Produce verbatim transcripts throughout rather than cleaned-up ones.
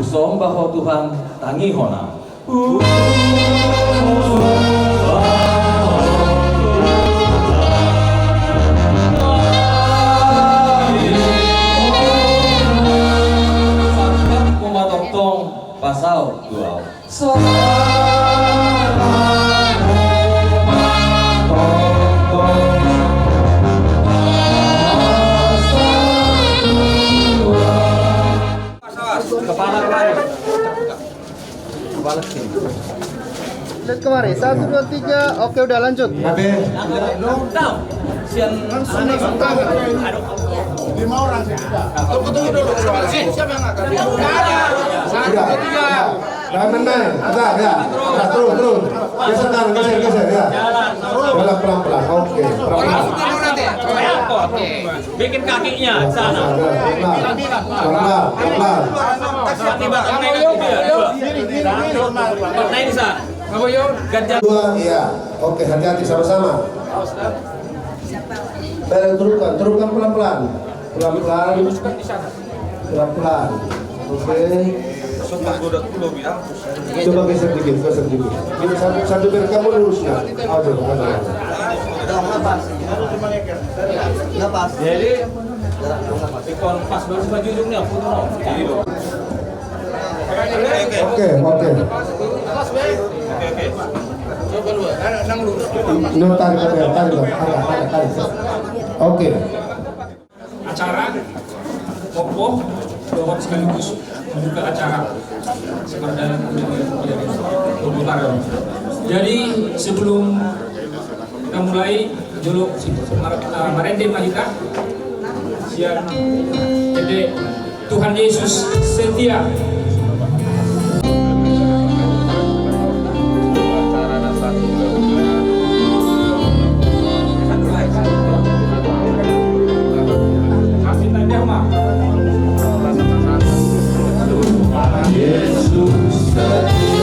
Somba ho Tuhan, tangihon Au. Sangkapmu ma tongtong pasaut tu Au. Kepala kemari. Kepala sini. Lihat kemari, satu, dua, tiga. Oke, udah lanjut. Oke. Sian. Lima orang sih, sudah. Tunggu, tunggu dulu. Siapa yang angkat? Udah. Udah, main, main. Udah, ya. Udah, terus, terus. Geser kanan, geser, geser, ya. Jalan pelan-pelan. Oke, pelan-pelan. Oke. Bikin kakinya sana. Pelan-pelan, pelan-pelan. Tiba, naik, naik, naik. Naik, Sa. Gantian. Dua, iya. Oke, hati-hati sama-sama. Badan turunkan, turunkan pelan-pelan. Pelan-pelan. Pelan-pelan. Oke. Coba geser dikit, geser dikit. Ini satu, satu biar kamu lurus, nah. Aduh, aduh. Jadi, ikon pas baru maju ujungnya, foto. Oke, oke. Lu tarik, tarik, tarik, tarik, tarik, tarik. Oke. Acara, tokoh, dohot sekaligus membuka acara. Seperti dari pembukaan. Jadi, sebelum kita mulai, jolo, eh, marende ma hita. Siap. Jadi, Tuhan Yesus setia. Yesus setia.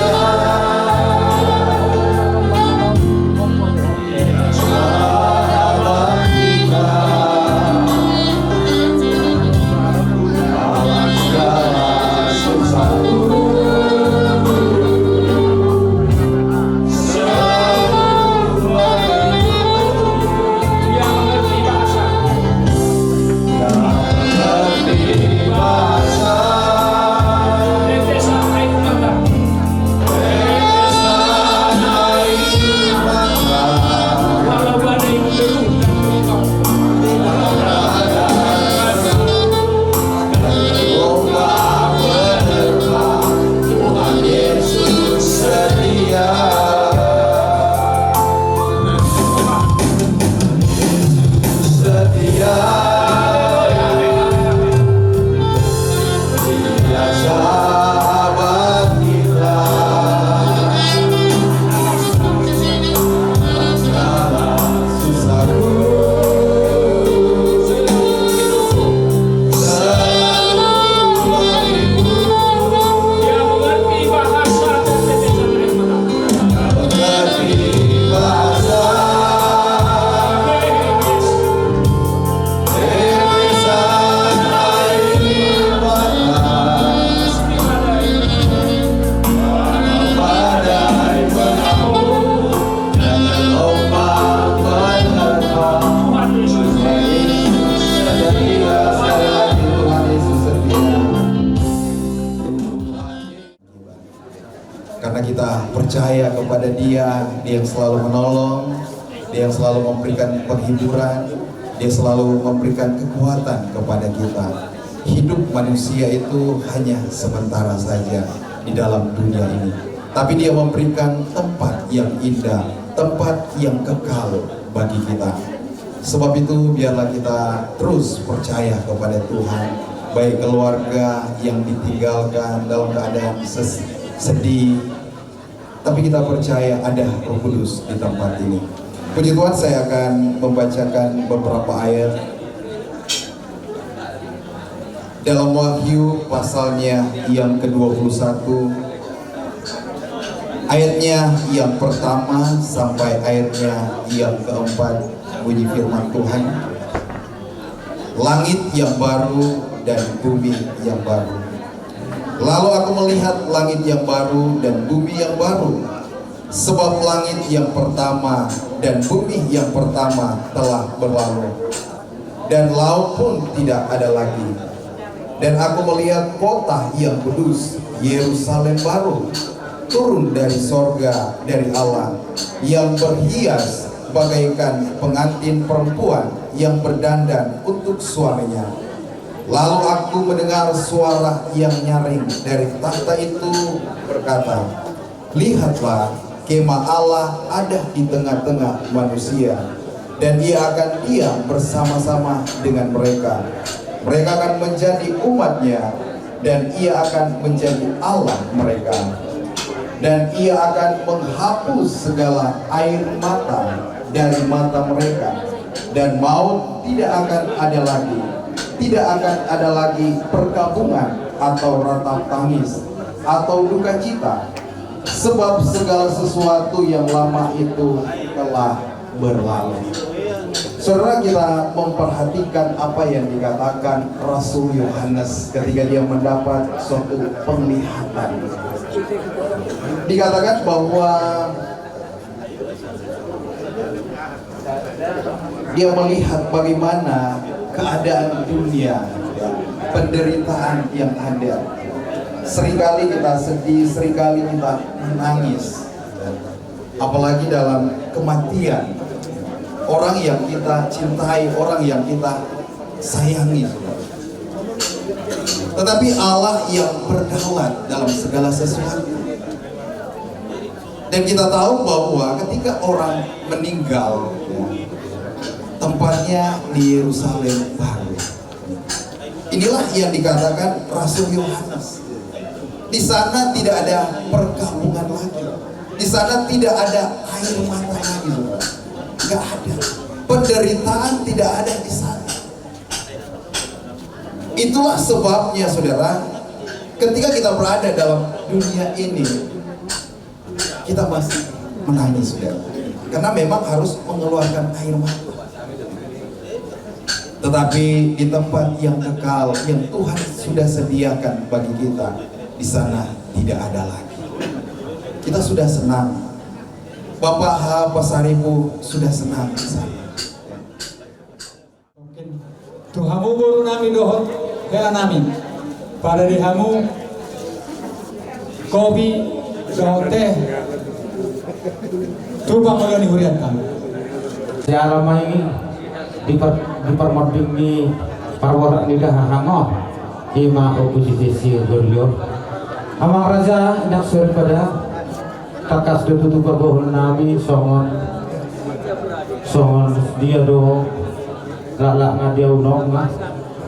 Karena kita percaya kepada Dia, Dia yang selalu menolong, Dia yang selalu memberikan penghiburan, Dia selalu memberikan kekuatan kepada kita. Hidup manusia itu hanya sementara saja di dalam dunia ini. Tapi Dia memberikan tempat yang indah, tempat yang kekal bagi kita. Sebab itu, biarlah kita terus percaya kepada Tuhan, baik keluarga yang ditinggalkan dalam keadaan ses-, sedih, tapi kita percaya ada Roh Kudus di tempat ini. Puji Tuhan, saya akan membacakan beberapa ayat dalam Wahyu pasalnya yang kedua puluh satu, ayatnya yang pertama sampai ayatnya yang keempat, bunyi firman Tuhan, "Langit yang baru dan bumi yang baru." Lalu aku melihat langit yang baru dan bumi yang baru, sebab langit yang pertama dan bumi yang pertama telah berlalu, dan laut pun tidak ada lagi. Dan aku melihat kota yang kudus, Yerusalem baru, turun dari sorga, dari Allah, yang berhias bagaikan pengantin perempuan yang berdandan untuk suaminya. Lalu aku mendengar suara yang nyaring dari takhta itu berkata, "Lihatlah, kemah Allah ada di tengah-tengah manusia, dan Ia akan diam bersama-sama dengan mereka. Mereka akan menjadi umat-Nya, dan Ia akan menjadi Allah mereka. Dan Ia akan menghapus segala air mata dari mata mereka, dan maut tidak akan ada lagi. Tidak akan ada lagi perkabungan atau ratap tangis atau duka cita, sebab segala sesuatu yang lama itu telah berlalu." Saudara, kita memperhatikan apa yang dikatakan Rasul Yohanes ketika dia mendapat suatu penglihatan. Dikatakan bahwa dia melihat bagaimana keadaan dunia, penderitaan yang ada. Seringkali kita sedih, seringkali kita menangis. Apalagi dalam kematian orang yang kita cintai, orang yang kita sayangi. Tetapi Allah yang berdaulat dalam segala sesuatu. Dan kita tahu bahwa ketika orang meninggal, tempatnya di Yerusalem baru. Inilah yang dikatakan Rasul Yohanes. Di sana tidak ada perkabungan lagi. Di sana tidak ada air mata lagi, saudara. Nggak ada. Penderitaan tidak ada di sana. Itulah sebabnya, saudara, ketika kita berada dalam dunia ini, kita masih menangis, saudara. Karena memang harus mengeluarkan air mata. Tetapi di tempat yang kekal yang Tuhan sudah sediakan bagi kita, di sana tidak ada lagi. Kita sudah senang. Bapak H Pasaribu sudah senang di sana. Mungkin tu hamu boru nami dohot hela nami, pada di hamu kopi dohot teh, tu pangoloi ni hurianta. Siala ma i di par-, di parmonding ni parborat ni dahahang on, ima Ompu Sisir Gorior. Amang raja, inang soripada, tangkas do tutu paboahon nami songon, songon dia do laklak na dia unong na.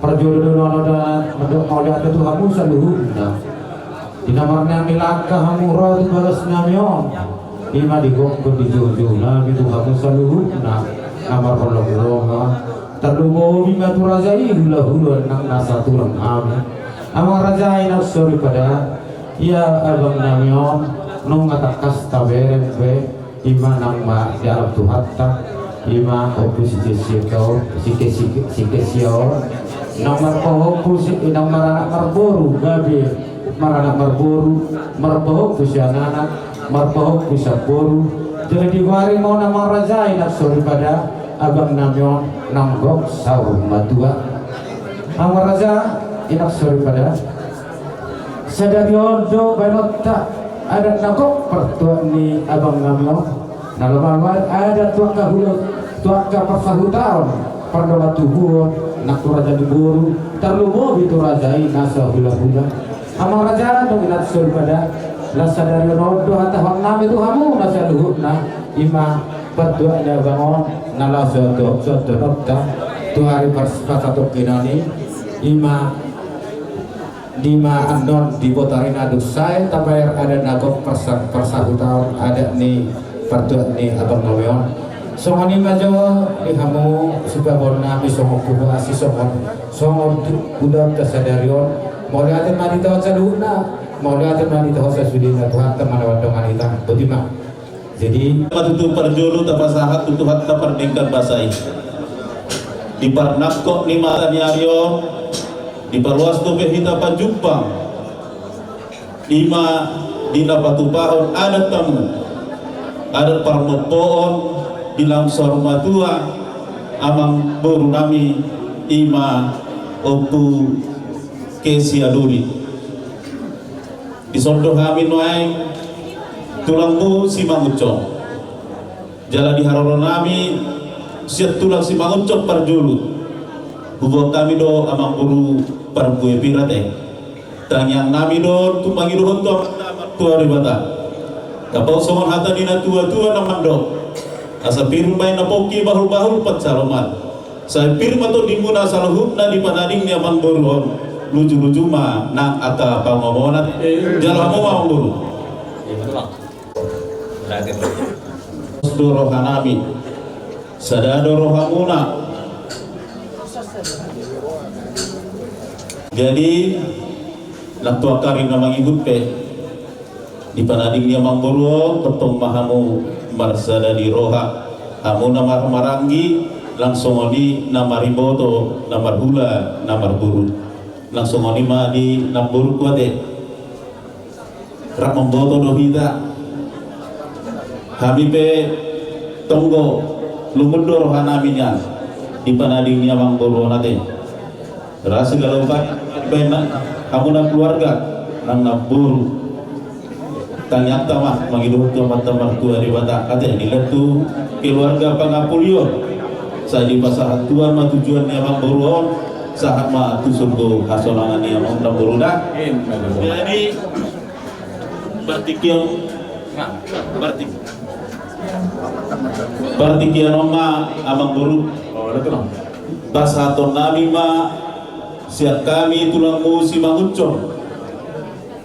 Parjolo do na mandok mauliate tu hamu saluhutna. Di na marnang ni langka hamu ro tu bagas nami on, ima di gokhon di jouhjouh nami tu hamu saluhutna na marholong-holongan. Tarlumobi ma tu raja i hulahula nang na satulang nami. Amang raja, inang soripada, ia abang nami on nunga tangkas tabereng be, ima nang ma di alam Tuhanta, ima Ompu Sisir Gorior, si Ke-, si Ke-, si Ke-, si Ke-, si Ke-, nang marpahompu si, nang maranak marboru, gabe maranak marboru, marpahompu sian anak, marpahompu sian boru. Jadi digoari ma on, amang raja, inang soripada, abang nami on nang gok saur matua. Amang raja, inang soripada, sadari on do baenonta adat na gok partuat ni abang nami on. Na lomo adat tu angka hula, tu angka parsahutaon, pardongan tubuon, nang tu raja ni boru, tarlumobi tu raja i na sahulahula. Amang raja dohot inang soripada, laos sadari on do hatahon nami tu hamu na saluhutna, ima partuat ni abang on na laos so, so, so, so, tu ari pas-, pasatongkinan i, ima di ma annon di botari na dung sae tapaer adat na gok parsa-, parsahutaon adat ni partuat ni abang nami on. Songon i ma jo di hamu sipaboahon nami songon huhuasi songon, songon tu-, ulaonta sadari on. Mauliate ma di hita saluhutna, mauliate ma di hita sasudena, Tuhanta ma na mandongani hita. Boti ma. Jadi, ma tutu parjolo tapasahat tu Tuhanta pardenggan basa i. Di parnangkok ni mata ni ari on, diparuas dope hita pajumpang Ima di na patupahon adat hamu, adat parmompoon di langsuar matua amangboru nami, ima Ompu Kesia Doli. Dison do hami nuaeng tulangmu Simangunsong. Jala di haroro nami sian tulang Simangunsong parjolo, huboan hami do amangboru parbue pir ate. Tangiang nami do tumangihon tu Amanta Martua Debata. Tapaus songon hata ni na tua-tua na mandok, asa pir ma i na pongki, bahul-bahul pansalongan. Sai pir ma tondimuna saluhutna di panading ni amangboru on, luju-luju ma nang angka pangomoan. Jalo hamu ma amangboru. Dos do roha nami, sada do rohamuna. Jadi, nang tu angka ari na mangihut pe, di panading ni amangboru on, tongtong ma hamu marsada di roha. Hamu na mar-, maranggi, nang songon i na mariboto, na marhula, na marboru. Nang songon i ma di namboru ku ate. Rap mamboto do hita. Hami pe tonggo lungun do roha nami nian di panading ni amangboru on ate. Ras galo baen hamu na keluarga nang namboru. Tangiangta ma mangido tu Amanta Martua Debata ate, dilean tu keluarga pangapulion. Sai dipasahat Tuhan ma tujuan ni amangboru on, sahat ma tu surgo hasonangan ni amang namboru da. Jadi, partingkian, parting-, partingkian on ma amangboru. Pasahaton nami ma sian hami tulangmu Simangunsong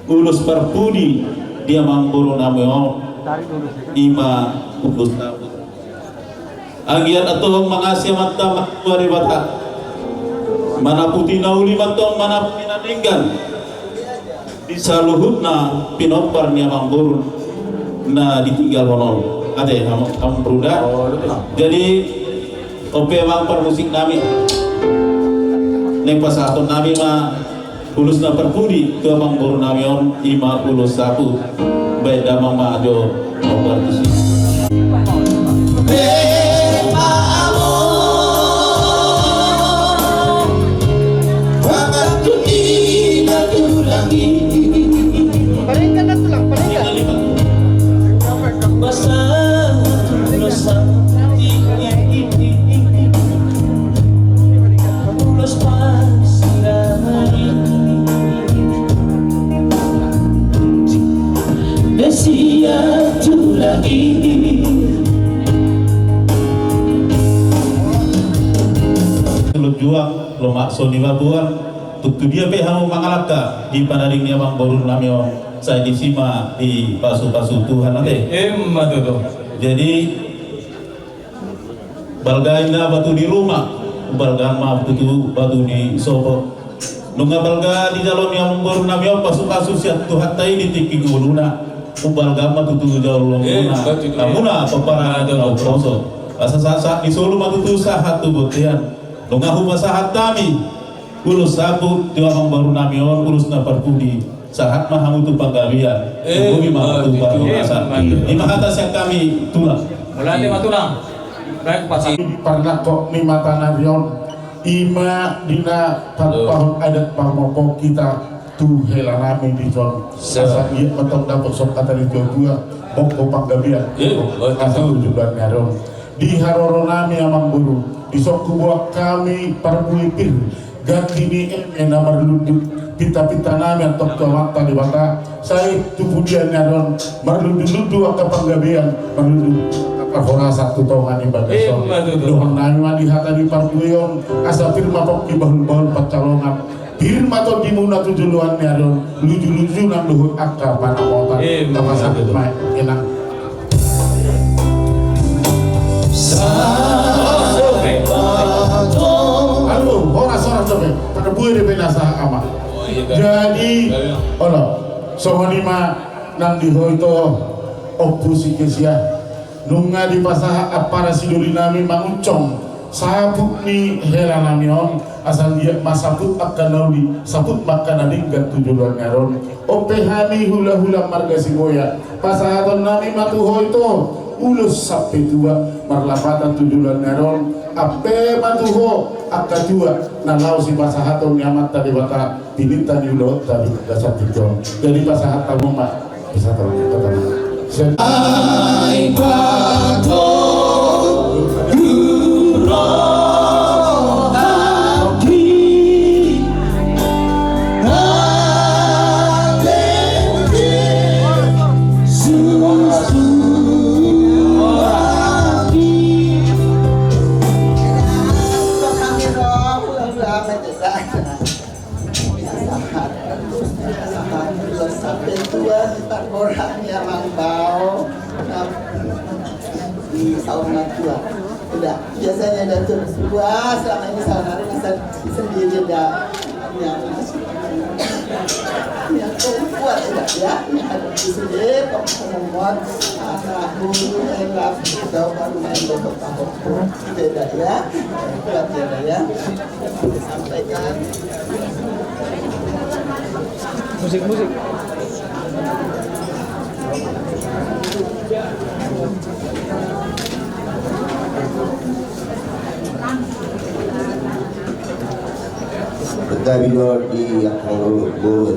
ulos parpudi di amangboru nami on, ima ulos saput. Anggiat antong mangasi Amanta Martua Debata, manaputi na uli ma antong, manaputi na denggan di saluhutna pinompar ni amangboru na ditinggalhon on. Ate, amangboru da. Jadi, on pe amang parmusik nami, naeng pasahaton nami ma ulos na parpudi tu amangboru nami on, ima ulos saput. Baen damang ma jo, amang parmusik. Tulang juang, lomak so nimabuan, tung tu dia pe hamu mangalangka di panading ni amangboru nami on, sai disi ma dipasu-pasu Tuhan ate. Ima tutu. Jadi, balga inna batu di ruma, balga ma tutu batu di sopo. Nunga balga dijalo ni amangboru nami on pasu-pasu sian Tuhanta i di tingki ngoluna, umbalga ma tutu jalo ni amangboru nami on. Hamuna pomparan na umposo, asa sahat-sahat ni solu ma tutu sahat tu bontean. Nunga hupasahat hami ulos saput tu amangboru nami on, ulos na parpudi. Sahat ma hamu tu panggabean. Boi ma tu parhorasan. Ima hata sian hami tulang. Mauliate ma tulang. Parnangkok ni mata ni ari on, ima di na patupahon adat parmompoon hita tu hela nami dison. Asa anggiat ma antong dapot songon hata ni tua-tua, monggo panggabean. Asa tu joloan ni ari on. Di haroro nami amangboru, dison huboan hami parbue pir, ganti ni eme na marlundu, pinta-pinta nami antong tu Amanta Debata, sai tu pudian ni ari on, marlundu-lundu angka panggabean, marlundu angka parhorasan tu tonga ni bagas on. Ima tutu. Dohonon nami ma di hata ni parbue on, asa pir ma pongki, bahul-bahul pansalongan. Pir ma tondimuna tu joloan ni ari on, luju-luju nang dohot angka pangomoan. Ima tutu. Tapasahat ma, Inang. Halo, horas, horas dope. Parbue dope na sahat, Amang. Jadi, olo, songon i ma nang di ho ito, Ompu si Kesia. Nunga dipasahat ampara si doli nami Mangunsong Saput ni hela nami on, asa anggiat ma saput angka na uli, saput ma angka na denggan tu joloan ni ari on. On pe hami hulahula marga Siboya, pasahaton nami ma tu ho ito, ulos sampe tua, marlapatan tu joloan ni ari on, ampe ma tu ho angka tua, na laho sipasahaton ni Amanta Debata, pinta ni ulaonta di gasan tingki on. Jadi pasahat hamu ma. Bisa tahu kata. Ai pato guru haki. Ate susu haki. Sahat, sahat, sahat. Terus sampai tua, ntar orang yang mang bau. Di saung natua. Udah, biasanya ada terus dua, selama ini saudara bisa sendiri dah. Ya, ya, kuat ya, ya. Ada di sini, pokoknya, anak guru, elap, kita baru main, beda ya. Kuat ya, ya. Musik, musik. Tapi lo di akang dulu, Bu.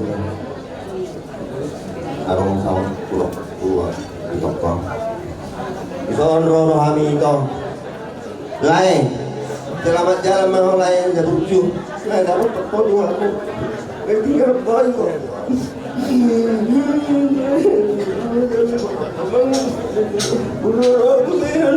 Abang sama pulang, pulang di Kepang. Ison ro ro hami ito. Lae. Selamat jalan ma ho lae, ya burju. Lae, dapat tepung dua aku. Lae, tinggal kau. Bulu aku saya.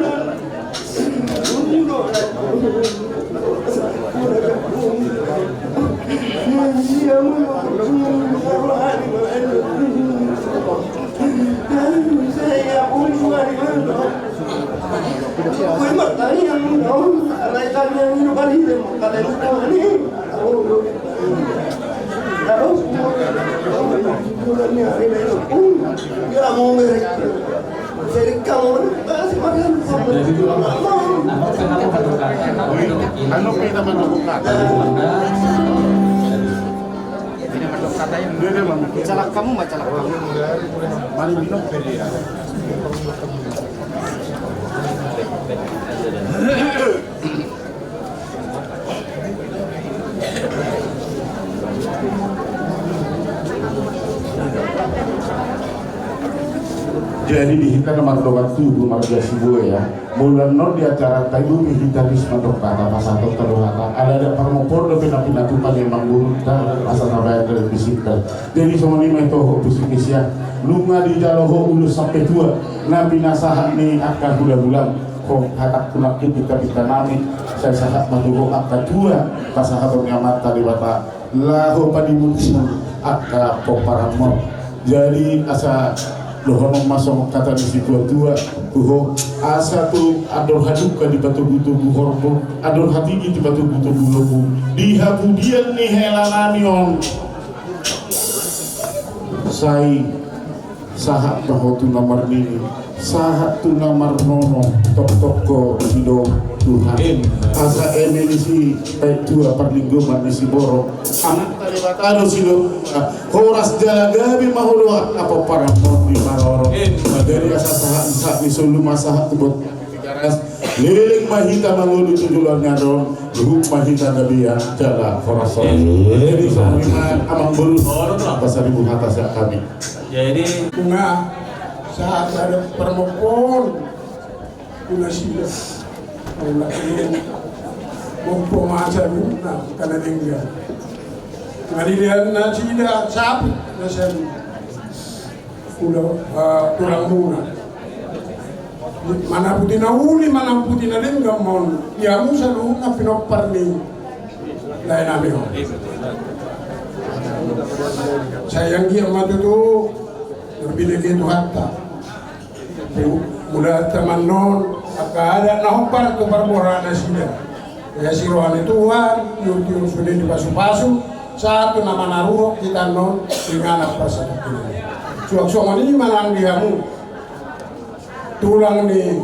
Anu pe nama dukung kata. Dia, dia, Bang. Calak kamu, ma calak kamu. Mari minum pe dia. Jadi di hita na mardongan tubu marga Sibuea, molo annon di acaranta i do pe hita ris mandok hata, pasahaton hata do hata, ala adat parmopor dope na pinatupa ni amang gurunta, asa tabaen dohot bisinta. Jadi songon i ma ito ho, bisik ni sia, nunga dijalo ho ulos sampe tua, na pinasahat ni angka hulahulam. Ho, hatangku nangkin di hita nami, sai sahat ma tu ho angka tua, pasahaton ni Amanta Debata, laho padimun-dimun angka pomparanmon. Jadi asa dohonon ma songon hata ni situatua, tu ho, asa tu andor halumpang dipatogu-togu horbo, andor hatinggi dipatogu-togu lombu, di hapudian ni hela nami on. Sai sahat ma ho tu na marnini, sahat tu na marnono, tongtong ho didok Tuhan. Amin. Asa eme ni si, eh, tua parlinggoman ni si Borok. Amanta Debata do sidok, horas jala gabe ma ho dohot na pomparanmon di maroro. Amin. Jadi asa sahat, sahat ni solu ma sahat tu bot. Leleng ma hita mangolu tu joloan ni ari on, luhut ma hita gabe jala horas-horas. Jadi songon i ma amang boru, pasaribu hata sian hami. Jadi, nunga sahat adat parmopor tu nasida. Nunga mompo ma saluhutna angka na denggan. Nga dilehon nasida saput na saluhut. Ulo, eh, tulangmuna. Manamputi na uli, manamputi na denggan ma on. Di hamu saluhutna pinompar ni lae nami on. Sai anggiat ma tutu marbinege Tuhanta. Mula taman on, angka adat na hombar tu parboru nasida. Ia si roha ni Tuhan, tiur-tiur sude dipasu-pasu, sahat tu na manaruhon hita annon, inganan parsatongkinan. Suang songon i ma nang di hamu. Tulang ni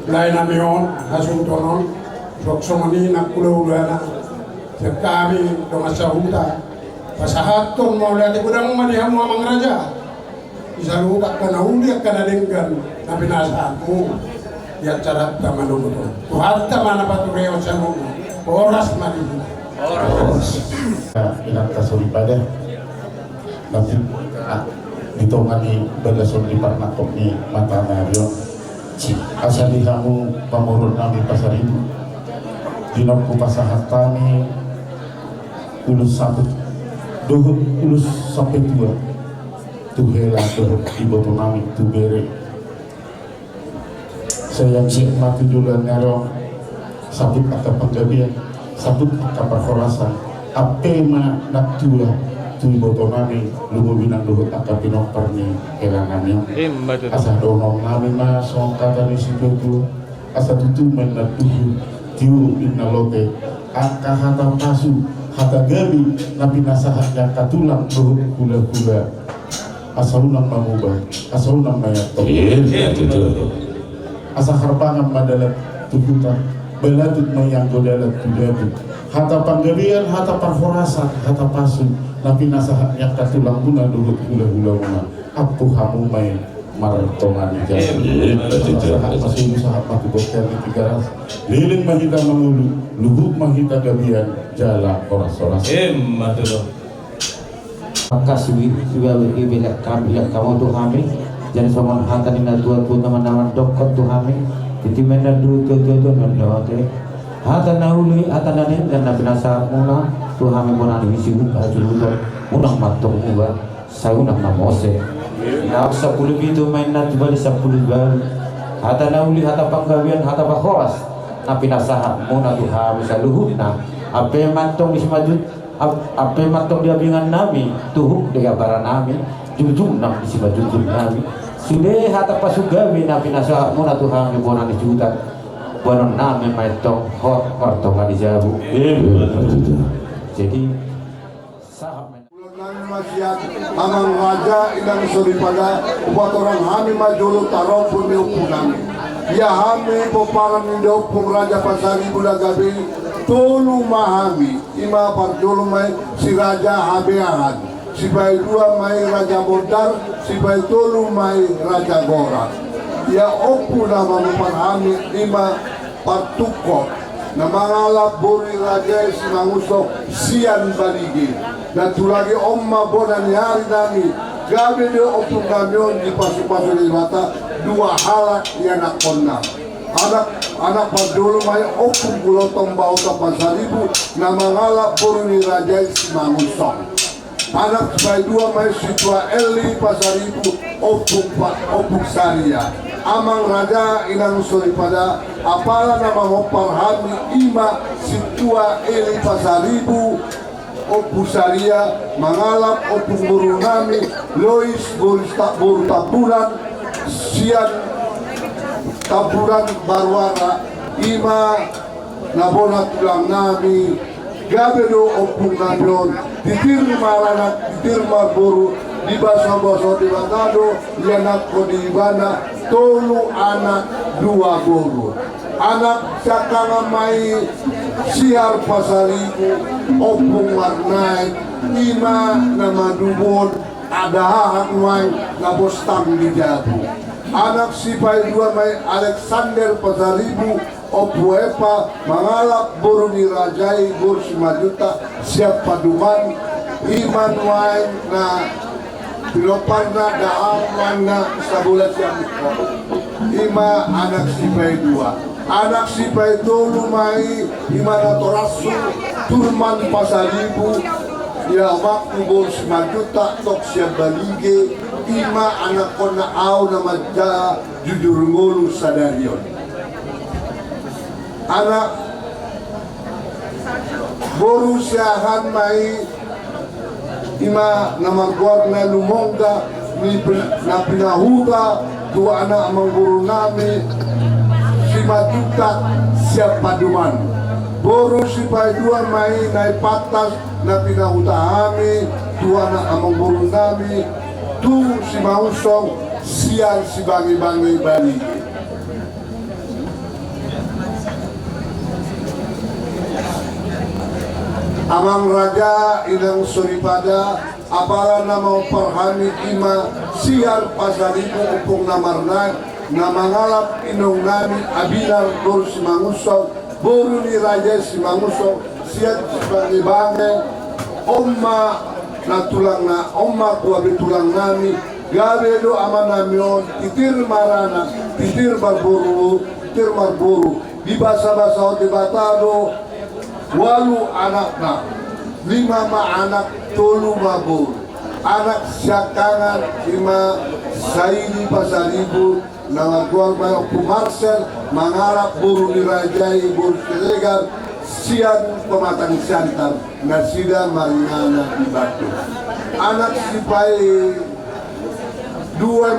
Lae nami on, hasuhuton on, songon i nang hulahulana, sian hami dongan sahuta, pasahathon mauliate godang ma di hamu amang raja. Di saluhut angka na uli angka na denggan na pinasahatmu di acaranta manogot on. Tuhanta ma na paturehon saluhutna. Horas ma di hita. Horas. Inanta soripada. Nanti, ah, di tonga ni bagasan di parnangkok ni mata nari on. Asa di hamu pamoruon nami Pasaribu, di na hupasahat hami ulos saput dohot ulos sampe tua tu hela dohot iboto nami tu bere. Sai anggiat ma tu joloan ni ari on saput angka panggabean, saput angka parhorasan, ampe ma nang tua tu iboto nami, lumobi nang dohot angka pinompar ni hela nami on. Ima tutu. Asa dohonon nami ma songon hata ni situatua, asa tutu ma inna tuhu, tiur inna lote, angka hata pasu, hata gabe na pinasahat ni angka tulang dohot hulahula. Asa unang manguba, asa unang manyatok. Iya, betul. Asa harbangan ma dalan tu huta, balatut ma ianggo dalan tu dabu. Hata panggabean, hata parhorasan, hata pasu na pinasahat ni angka tulang muna dohot hulahula muna, ampu hamu ma i martonga ni jabu. Iya, betul. Sahat ma suhu, sahat ma tu bontean ni Tigaras. Leleng ma hita mangolu, luhut ma hita gabean jala horas-horas. Ima tutu. Mangkasi, suda dibelak kami, belak hamu tu hami. Jadi songon hata ni na tua-tua na mandok tu hami. Titi ma inna tuhu, tua-tua na mandok. Hata na uli, hata na denggan na pinasahat muna tu hami bona ni hasuhuton. Unang ma tong muba, sai unang na mose. Nang sampulu pitu ma inna tu bali sampulu baru. Hata na uli, hata panggabean, hata parhoras na pinasahat muna tu hami saluhutna. Ampe ma tong di simanjut Ap-, ampe ma tong di abingan nami, tuhuk di abara nami, jungjung nang di simanjujung nami. Sude hata pasu gabe na pinasahat muna tu hami bona ni hasuhuton. Boanon nami ma i tong hot martonga ni jabu. Jadi, sahat ma i. Nami ma sian amang raja inang soripada, hupatorang hami ma jolo tarompun ni ompu nami. Ia hami pomparan ni daompung Raja Pasaribu na gabe, tolu ma hami. Ima parjolo ma i si Raja Habeahan, sipaidua ma i Raja Bondar, sipaitolu ma i Raja Gorak. Ia ompu na mamumpar hami ima partungkot na mangalap boru ni raja i Simangunsong sian Balige. Na tulagi on ma bona ni ari nami, gabe do ompu nami on dipasupasu Debata dua halak ianakkonna. Anak, anak parjolo ma i Ompung Gulotong Baoto Pasaribu na mangalap boru ni raja i Simangunsong. Anak sipaidua ma i Situa Eli Pasaribu, Ompung Pa-, Ompung Saria. Amang raja inang soripada, apala na mamompar hami ima Situa Eli Pasaribu, Ompu Saria, mangalap ompung boru nami Lois boru Ta-, boru Tambunan sian Tambunan Baruara, ima na bona tulang nami. Gabe do ompung nami on, titir ma anak, titir ma boru, dibasobasoi Debata do ianakkon di ibana tolu anak dua boru. Anak siangkangan ma i Sihar Pasaribu, Ompung Marnaek, ima na mandubuhon adahahan nuaeng na pos tang di jabu. Anak sipaidua ma i Alexander Pasaribu, Ompu Epa, mangalap boru ni raja i boru Simanjuntak sian Paduman, ima nuaeng na pinomparna daompungna Sabola sian Mukko. Ima anak sipaidua. Anak sipaitolu ma i ima natorashu Turman Pasaribu, ia omakku boru Simanjuntak tong sian Balige, ima anakkonna au na manjaha jujur ngolu sadari on. Anak boru siahaan ma i ima na margoarna Lumongga ni pi-, na pinahuta tu anak amangboru nami Simanjuntak sian Paduman. Boru sipaidua ma i Nai Pantas na pinahuta hami tu anak amangboru nami tu Simangunsong sian Sibangebange Balige. Amang raja, inang soripada, apala na maompar hami i ma Sian Pasaribu Ompung na Marnaek, na mangalap inongnami Abinar boru Simangunsong, boru ni Raja Simangunsong, sian Sibangebange. On ma na tulang na, on ma kuabe tulang nami, gabe do amanami on titir maranak, titir marboru, titir marboru. Dibasabasahon Debata do ualu anakna, lima ma anak, tolu ma boru. Anak siangkangan i ma Saidi Pasaribu, na margoar ma i Ompu Marcel, mangalap boru ni raja i boru Siregar, sian Pematang Siantar, nasida maringanan di Bandung. Anak sipaidua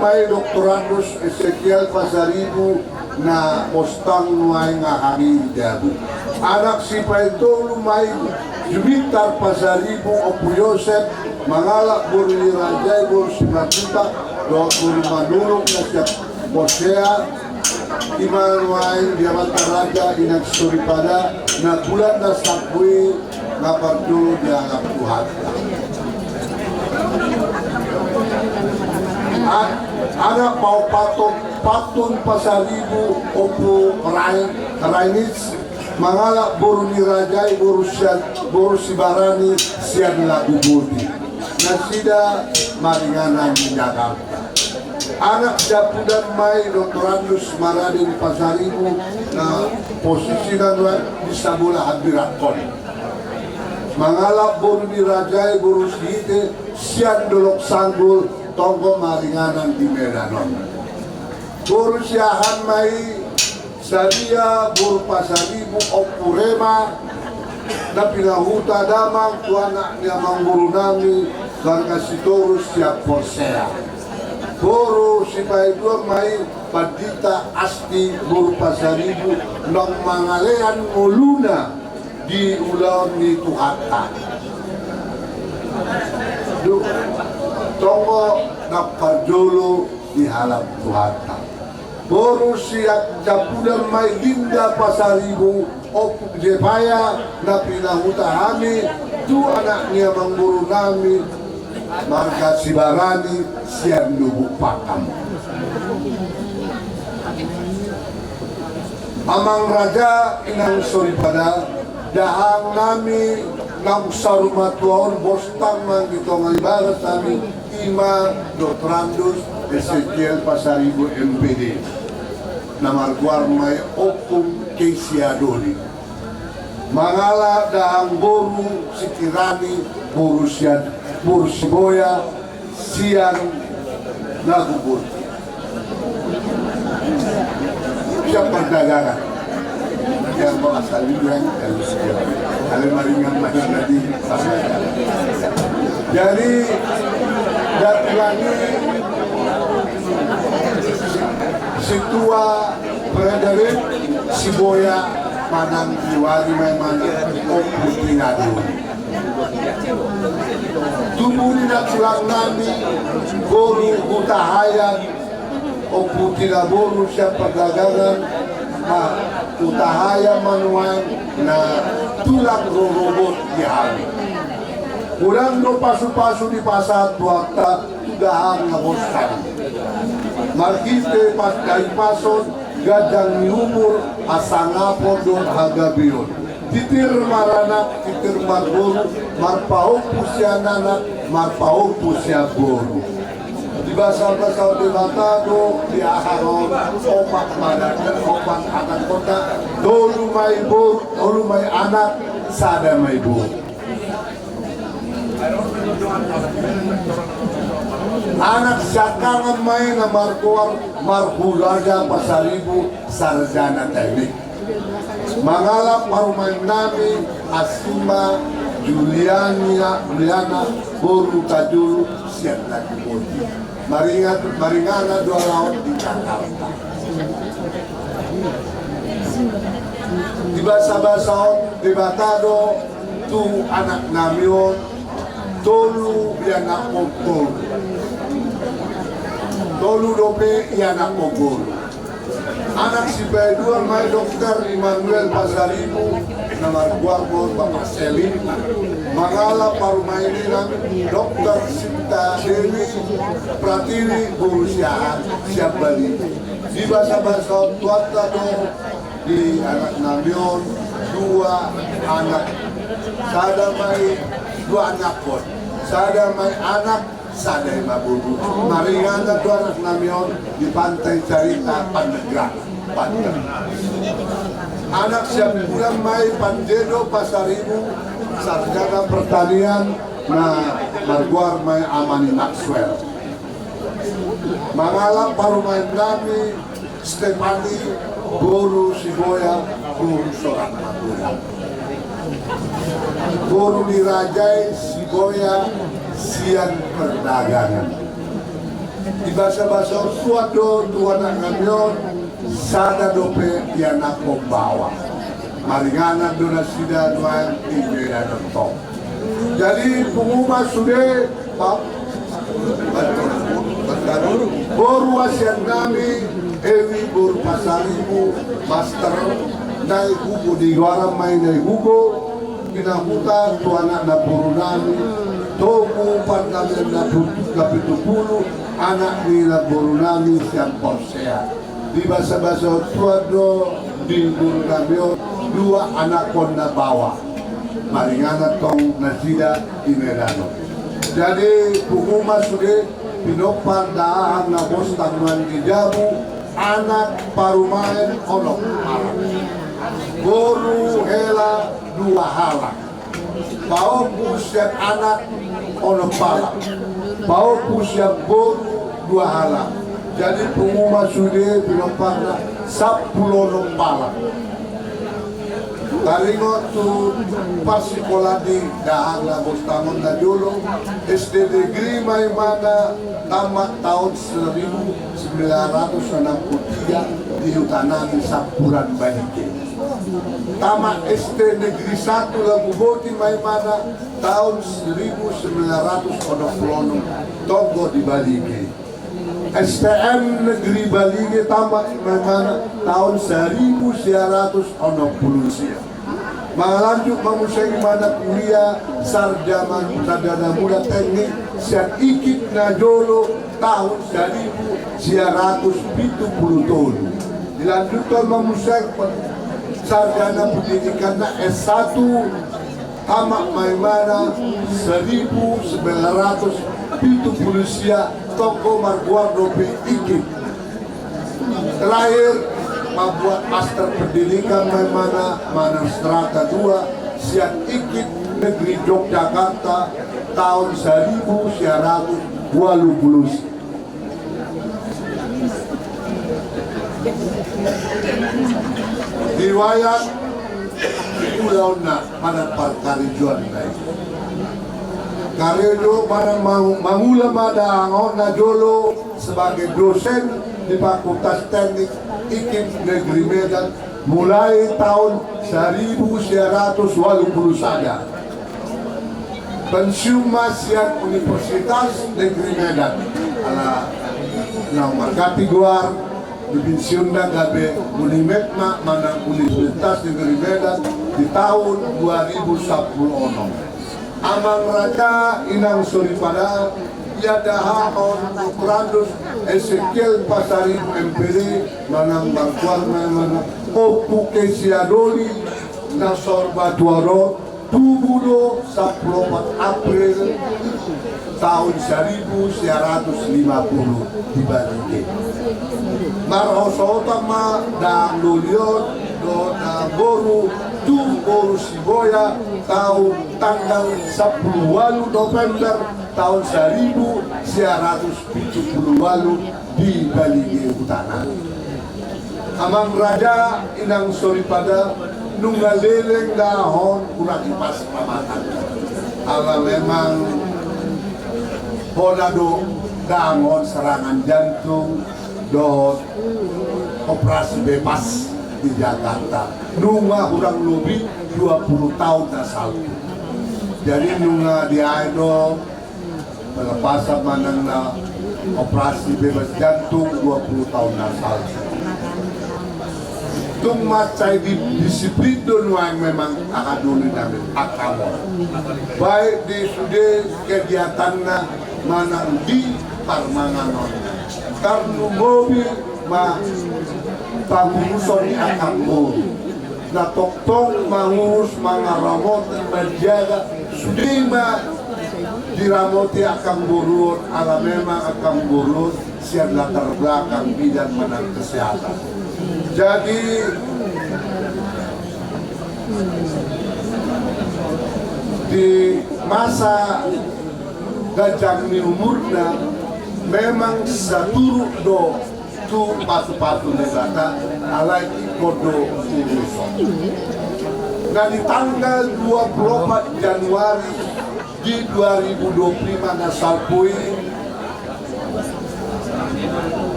ma i Doktorandus Ezekiel Pasaribu, na postang nuaeng hami di jabu. Anak sipaitolu ma i Jumintar Pasaribu, Ompu Yosep, mangalap boru ni raja i boru Simanjuntak, dohot boru Manurung na sian Porsea. I ma nuaeng di amanta raja, inang soripada, na bulan na salpu i na parjolo dialap Tuhanta. A-, anak paopathon, Pantun Pasaribu, Ompu Rai-, Rainis, mangalap boru ni raja i boru Sian, boru Sibarani, sian Laguboti. Nasida maringanan di Jakarta. Anak siampudan ma i Doktorandus Maraden Pasaribu, na posisina nuaeng di Sabola Hambirangkon. Mangalap boru ni raja i boru Sihite, sian Dolok Sanggul, tongko maringanan di Medan on. Boru siahaan ma i Sadia boru Pasaribu, Ompu Rema, na pinahuta damang tu anak ni amangboru nami, marga Sitorus sian Porsea. Boru sipaidua ma i Pandita Asti boru Pasaribu, naung mangalean ngoluna di ulaon ni Tuhanta. Dung, tongko na parjolo dialap Tuhanta. Boru sian-, siampudan ma i Linda Pasaribu, Ompu Jepaya, na pinahuta hami tu anak ni amangboru nami, marga Sibarani, sian Lubuk Pakam. Amang raja, inang soripada, dahahang nami naung saur matua on, postang ma di tonga ni bagas nami, i ma Doktorandus Ezekiel Pasaribu, M P D, na margoar ma i Ompung Keisi Adoli. Mangalap dahahang boru Sitirani, boru sian, boru Siboya, sian Laguboti. Sian pardagangan. Sian pardagangan. Ale maringan ma i tadi. Jadi, datulangi, si-, sintua Frederick Siboya manang Iwari ma i manang Ompu Tinadoli. Tubu ni natulang nami, boru Hutahaean, Ompu Tinaboru sian pardagangan, ma Hutahaean ma nuaeng na tulang rorobot di hami. Godang do pasupasu dipasahat Tuhanta tu dahahang na bonsar. Marhite pas-, hahipason, ganjang ni umur, hasangapon dohot hagabeon. Titir maranak, titir marboru, marpahompu sian anak, marpahompu sian boru. Dibasabasahon Debata do di aha on, opat maranak, opat anak kota, tolu ma i boru, tolu ma i anak, sada ma i boru. Anak siangkangan ma i na margoar Marhuraja Pasaribu, sarjana teknik. Mangalap parumaen nami, asi ma Juliana, Juliana boru Tajulu sian Laguboti. Maringan, maringanan do ala on di Jakarta. Dibasabasahon Debata do tu anak nami on, tolu i anak boru. Tolu dope i anak boru. Anak sipaidua ma i Doktor Immanuel Pasaribu, Na margoar ma on Bapak Selin, mangalap parumaen inang Doktor Sinta Dewi Pratiwi, boru Siahaan, sian Bali. Dibasabasa on tuanta do di anaknami on dua anak, sada ma i, dua anakkon, sada ma i anak, sada i ma boru. Maringanan do anaknami on di Pantai Carita Pandeglang, Banten. Anak siampudan ma i Panjedo Pasaribu, sarjana pertanian, na margoar ma i Amani Maxwell. Mangalap parumaennami Stepani, boru Siboya, boru Sorat Madura. Boru ni raja i Siboya sian perdagangan. Dibasabasa on tuat do tu anaknami on, sada dope ianakhon baoa. Maringanan do nasida nuaeng di Medan on tong. Jadi pungu ma sude, Pak. Boru hasiannami, Ewi boru Pasaribu, master, Nai Hugo, digoaran ma i Nai Hugo, pinahuta tu anak na borunami, Togu, panamian na put-, na pitu pulu, anak ni na borunami sian Porsea. Dibasabasa on tuat do di borunami on dua anakhonna baoa. Maringanan tong nasida di Medan on. Jadi pungu ma sude, pinompar dahahan na bostang nuaeng di jabu, anak parumaen onom halak. Boru hela dua halak. Paompu sian anak onom halak. Paompu sian boru dua halak. Jadi pungu ma sude pinomparna sampulu onom halak. Taringot tu parsikolaan ni dahahan na bostang on na jolo, S D negeri ma imana tamat taon seribu sembilan ratus enam puluh tiga di hutanami Sampuran Balige. Tamat S D negeri satu Laguboti ma imana taon seribu sembilan ratus onom puluh onom, tonggo di Balige. S T M negeri Balige tamat ma imana taon seribu sia ratus onom puluh sia. Mangalanjut ma muse imana kuliah sarjana, sarjana muda teknik sian ikip na jolo taon seribu sia ratus pitu puluh tolu. Dilanjuthon ma muse sarjana pendidikanna S satu, tamat ma imana seribu sembilan ratus pitu puluh sia, tonggo margoar dope ikip. Terakhir, mambuat master pendidikan ma imana manang strata dua sian ikip negeri Yogyakarta taon seribu sia ratus walu puluh sia. Di wayat ulaonna manang parkarejoanna i, karejo manang mangu-, mangula ma dahahan on na jolo sebagai dosen di Fakultas Teknik Ikip Negeri Medan mulai taon seribu sia ratus walu puluh sada. Pensiun ma sian Universitas Negeri Medan, ala naung marganti goar, dipensiunna gabe Unimed ma manang Universitas Negeri Medan di taon dua ribu sampulu onom. Amang raja, inang soripada, ia dahahan on Doktorandus Ezekiel Pasaribu M Pd, manang margoar ma manang Ompu Kesia Doli, na sorba tuaron, tubu do sampulu opat April taon seribu sia ratus lima puluh di Balige. Marhosohotan ma dang doli on dohot dang boru tu boru Siboya taon tanggal sampulu walu November taon seribu sia ratus pitu puluh walu di Balige hutana. Amang raja, inang soripada, nunga leleng dahahan on hurang hipas pamatang. Ala memang hona do dahahan on serangan jantung dohot operasi bebas di Jakarta. Nunga hurang lobi dua puluh taon na salpu. Jadi nunga diae do pelepasan manang na operasi bebas jantung dua puluh taon na salpu. Tung mansai di disiplin do nuaeng memang angka doli nami angka amang. Baik di sude kegiatanna manang di parmanganonna. Tarlumobi ma panguruson ni angka boru. Na tongtong mangurus, mangaramoti, manjaga, sude ma diramoti angka boru on, ala memang angka boru on sian latar belakang bidan manang kesehatan. Jadi di masa ganjang ni umurna memang saturut do tu pasupasu ni Debata, alai ingkon do uruson. Na di tanggal dua puluh empat Januari di dua ribu dua puluh lima na salpu i,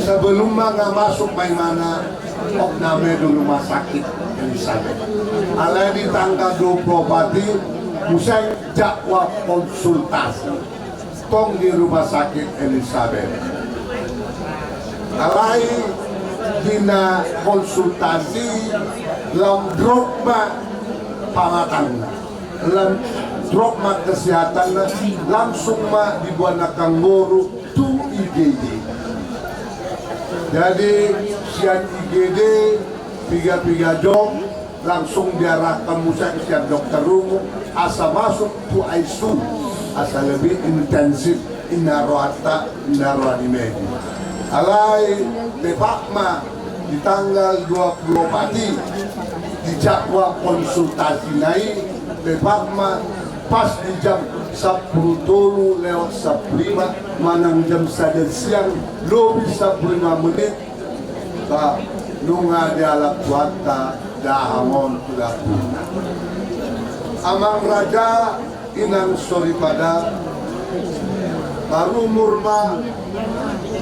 sebelum ma nga masuk ma imana, op name di rumah sakit Elizabeth. Alai di tanggal dua puluh empat i muse jadwal konsultasi tong di rumah sakit Elizabeth. Alai di na konsultasi lam drop ma pamatangna, lam drop ma kesehatanna, langsung ma diboan angka boru tu I G D. Jadi sian I G D piga-piga jom, langsung diarahkan muse sian dokter umum asa masuk tu I C U, asa lebih intensif, inna rohanta, inna roha ni medis. Alai tepat ma di tanggal dua puluh empat i, di jadwal konsultasina i, tepat ma pas di jam sampulu tolu lewat sampulu lima manang jam sada siang lobi sampulu lima menit, ba nunga dialap Tuhanta dahahang on tu dapurna. Amang raja, inang soripada, marumur ma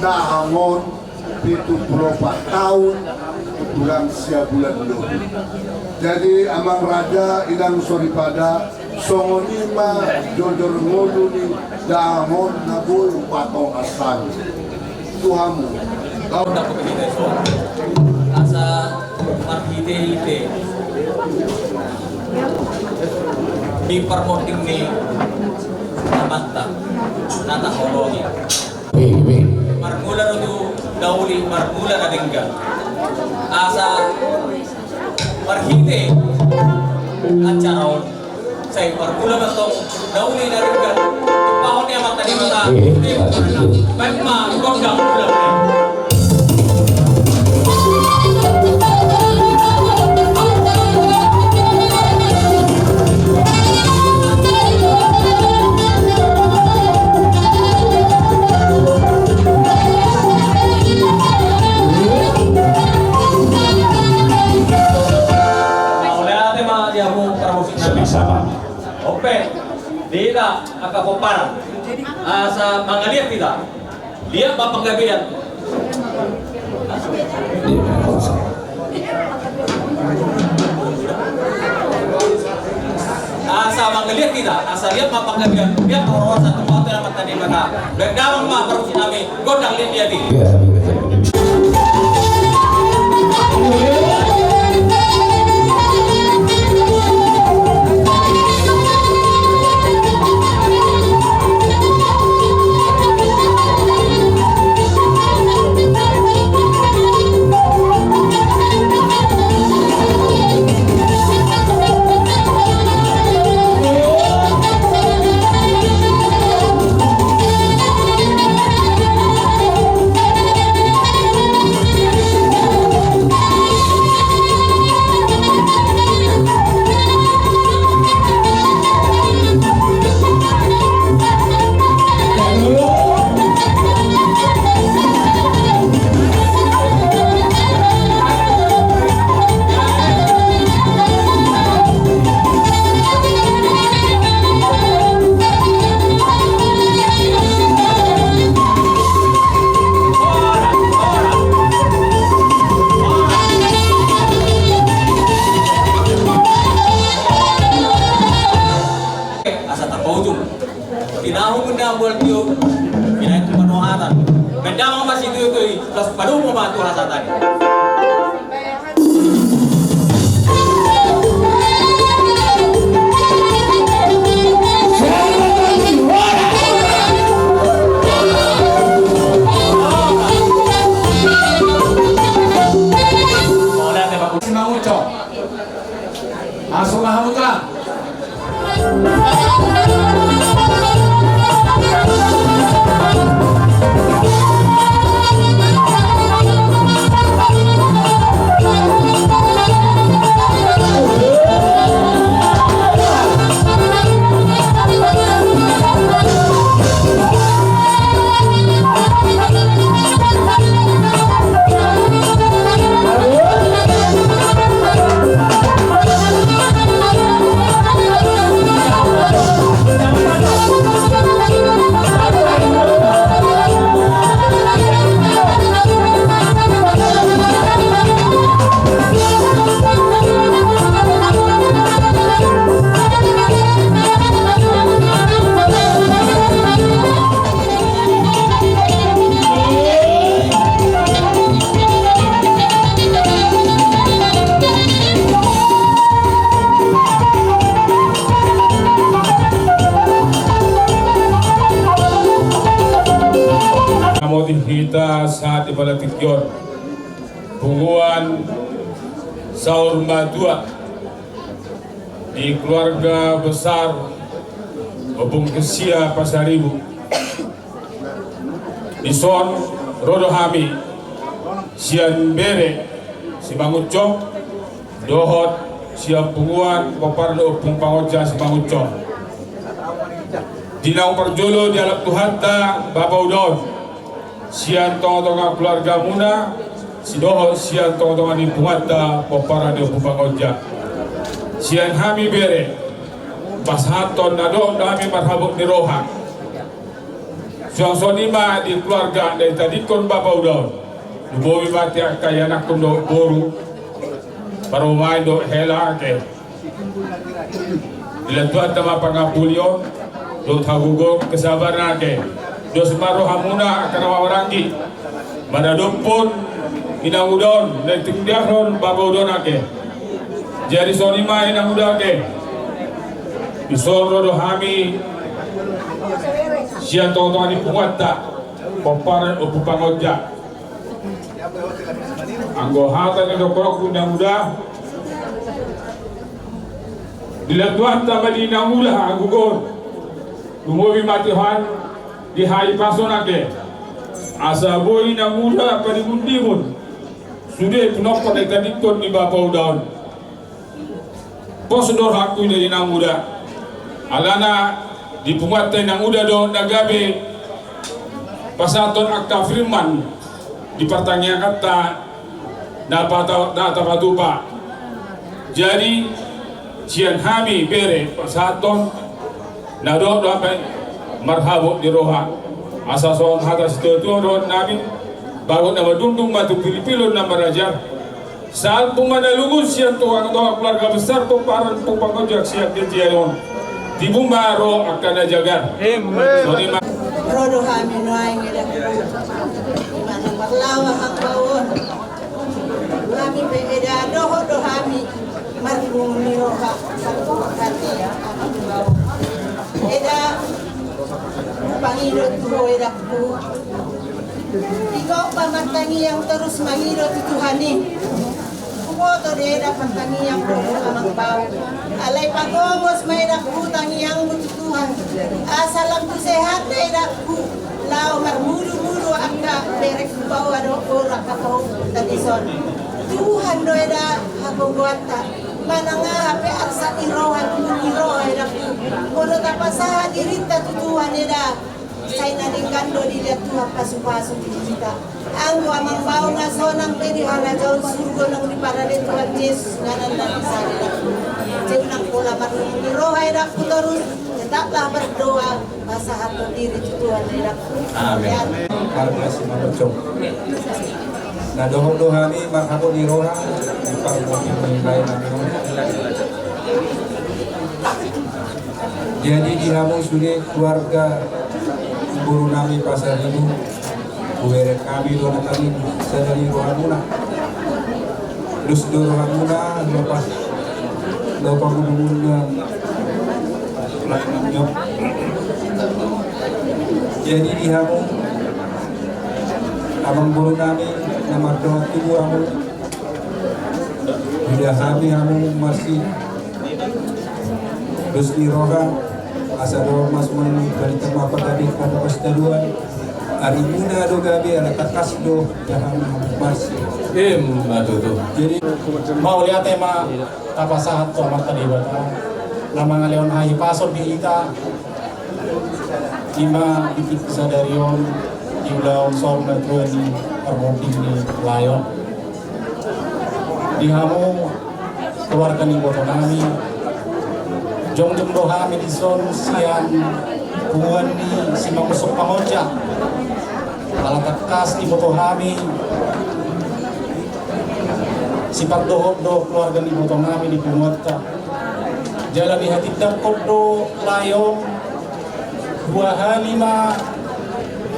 dahahang on pitu pulu opat taon, kurang sia bulan lobi. Jadi amang raja, inang soripada, songon i ma jojor ngolu ni dahahang on na boi hupatolhas hami tu hamu. Laon na hupihite so, asa marhite-hite ni parmonding ni amanta na taholongi. Marmula do tu na uli, marmula na denggan. Asa marhite acara on, sai marmula ma tong na uli na denggan. Tumpahon ni amanta Debata. Baen ma gondang mula. Mauliate ma di hamu parmusik nami. Sama-sama. Ope, di hita angka pomparan, asa mangaliat hita. Liat ma panggabean. Asa mangaliat hita, asa liat ma panggabean, liat ma parhorasan tu Tuhanta Debata. Baen damang ma parmusik nami. Gondang liat-liat i. Asa tapaujung. Tinahu bunda bual tio. Pinaik tu panuhatan. Baen damang ma situtu i, laos padomu ma tu hasatan i. Langsung lah, Putra. Namotik hita sahat di pala tingki on, punguan saur matua di keluarga besar Ompung Kesia Pasaribu. Dison ro do hami sian bere Simangunsong dohot sian punguan pomparan Ompung Pangonja Simangunsong. Di naung parjolo dialap Tuhanta bapa uda on sian tongatonga keluargamuna, sidohot sian tongatonga ni punguanta pomparan ni Ompung Pangonja. Sian hami bere pasahathon na dohot do hami marhabot ni roha. Suang songon i ma di keluarga na ditadingkon bapa uda on. Lumobi ma di angka ianakhon dohot boru, parumaen dohot hela ate. Dilehon Tuhanta ma pangampuon dohot hagogoon, kesabaran ate. Dos ma rohamuna angka na marhahamaranggi maradophon inanguda on na ditinggalhon bapa uda on ate. Jadi songon i ma inanguda ate. Dison ro do hami sian tongatonga ni punguanta pomparan Ompung Pangonja. Anggo hata ni dohononku inanguda, dilehon Tuhanta ma di inanguda hagogoon. Lumobi ma Tuhan di hahipason ate. Asa boi inanguda padimundimun sude pinompar na ditadingkon ni bapa uda on. Pos do rohangku di inanguda. Alana di punguanta inanguda do na gabe pasahathon angka firman di partangianganta na pata-, na tapatupa. Jadi sian hami bere pasahathon na dohot do hami marhabot ni roha. Asa songon hata situatua dohononnami: Bagot na madungdung ma tu pilipili on na marajar. Salpu ma na lungun sian tongatonga keluarga besar pomparan Ompung Pangonja sian jejea on. Tibu ma ro angka na jagar. Songon i ma. Ro do hami nuaeng eda, di mana parlawa hambao on. Hami pe eda dohot do hami marhungun ni roha, salpu hati hambao. Eda, pangido tu ho edangku. Di ho pe martangiang torus mangido tu Tuhan i. Huboto do eda partangiang dohot amang bao. Alai pagomos ma edangku tangiangmu tu Tuhan. Asa lam tu sehat do edangku. Laho marmudumudu angka berengku bao dohot boru angka pahompu ta dison. Tuhan do eda hagogoonta. Manang aha pe arsak ni roha, nunung ni roha edangku. Molo tapasahat dirinta tu Tuhan eda. Sai na denggan do dilehon Tuhan pasupasu di hita. Anggo amang bao nga sonang be di harajaon surgo naung diparade Tuhan Jesus, nga nang na di sana. Jei unang pola marhungun ni roha edangku torus, tetaplah berdoa, pasahathon diri tu Tuhan edangku. Amin. Marga Simangunsong. Na dohot do hami marhabot ni roha di parmoti ni lae nami on. Jadi di hamu sude keluarga boru nami Pasaribu, hubereng hami do na tangihon sada ni rohamuna. Dos do rohamuna, lopas, lopas mudumudna. Jadi di hamu amang boru nami na mardongan tubu hamu, huida hami hamu marsi Dos ni roha, asa dohot ma songon i, barita ma pagabe pada pastaduan. Ari muna do gabe, ala tangkas do dahahang marsi. Ima tutu. Jadi, mauliate ma tapasahat tu Amanta Debata na mangalehon hahipason di hita. Ima di tingki sadari on, di ulaon saur matua ni parmonding ni lae on. Di hamu keluarga ni iboto nami, jongjong do hami dison sian punguan ni Simangunsong Pangonja. Ala tangkas diboto hami, sipangdohot do keluarga ni iboto nami di punguanta. Jala dihatindangkon do lae on, dua hali ma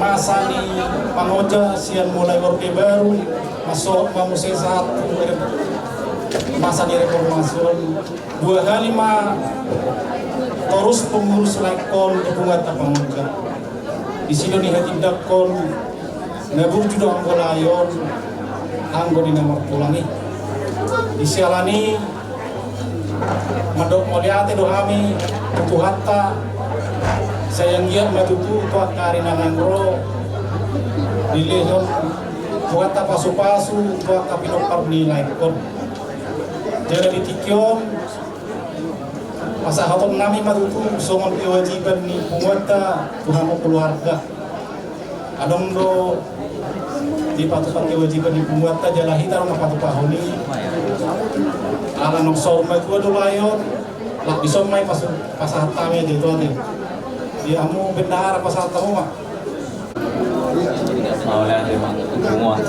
masa ni Pangonja sian mulai Orde Baru, masuk ma muse sahat tu masa ni reformasi on. Dua hali ma torus pengurus lae on di punguanta Pangonja. Disi do dihatindangkon na burju do anggo lae on, anggo di na martulang i. Di siala ni i, mandok mauliate do hami tu Tuhanta, sai anggiat ma tutu tu angka ari na naeng ro dilehon Tuhanta pasupasu tu angka pinompar ni lae on. Jala di tingki on, pasahaton nami ma tutu songon kewajiban ni punguanta tu hamu keluarga. Adong do dipatupa kewajiban ni punguanta, jala hita do na patupahon i. Ala nunga saur matua do lae on, lak dison ma i pasu-, pasahat hami ate, ito ate. Di hamu bendahara, pasahat hamu ma. Mauliate ma tu punguan.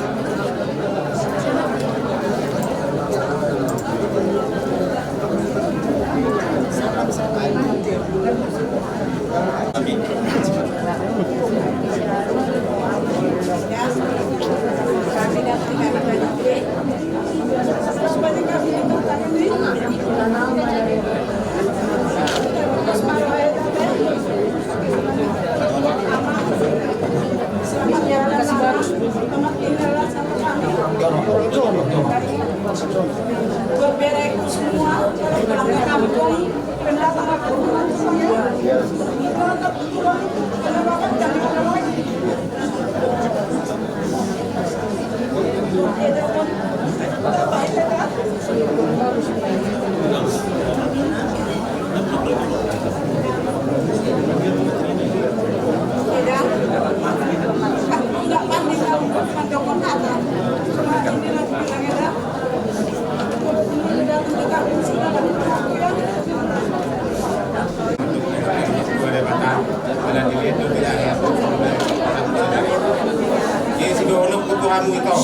Jadi sidohononku tu hamu ito,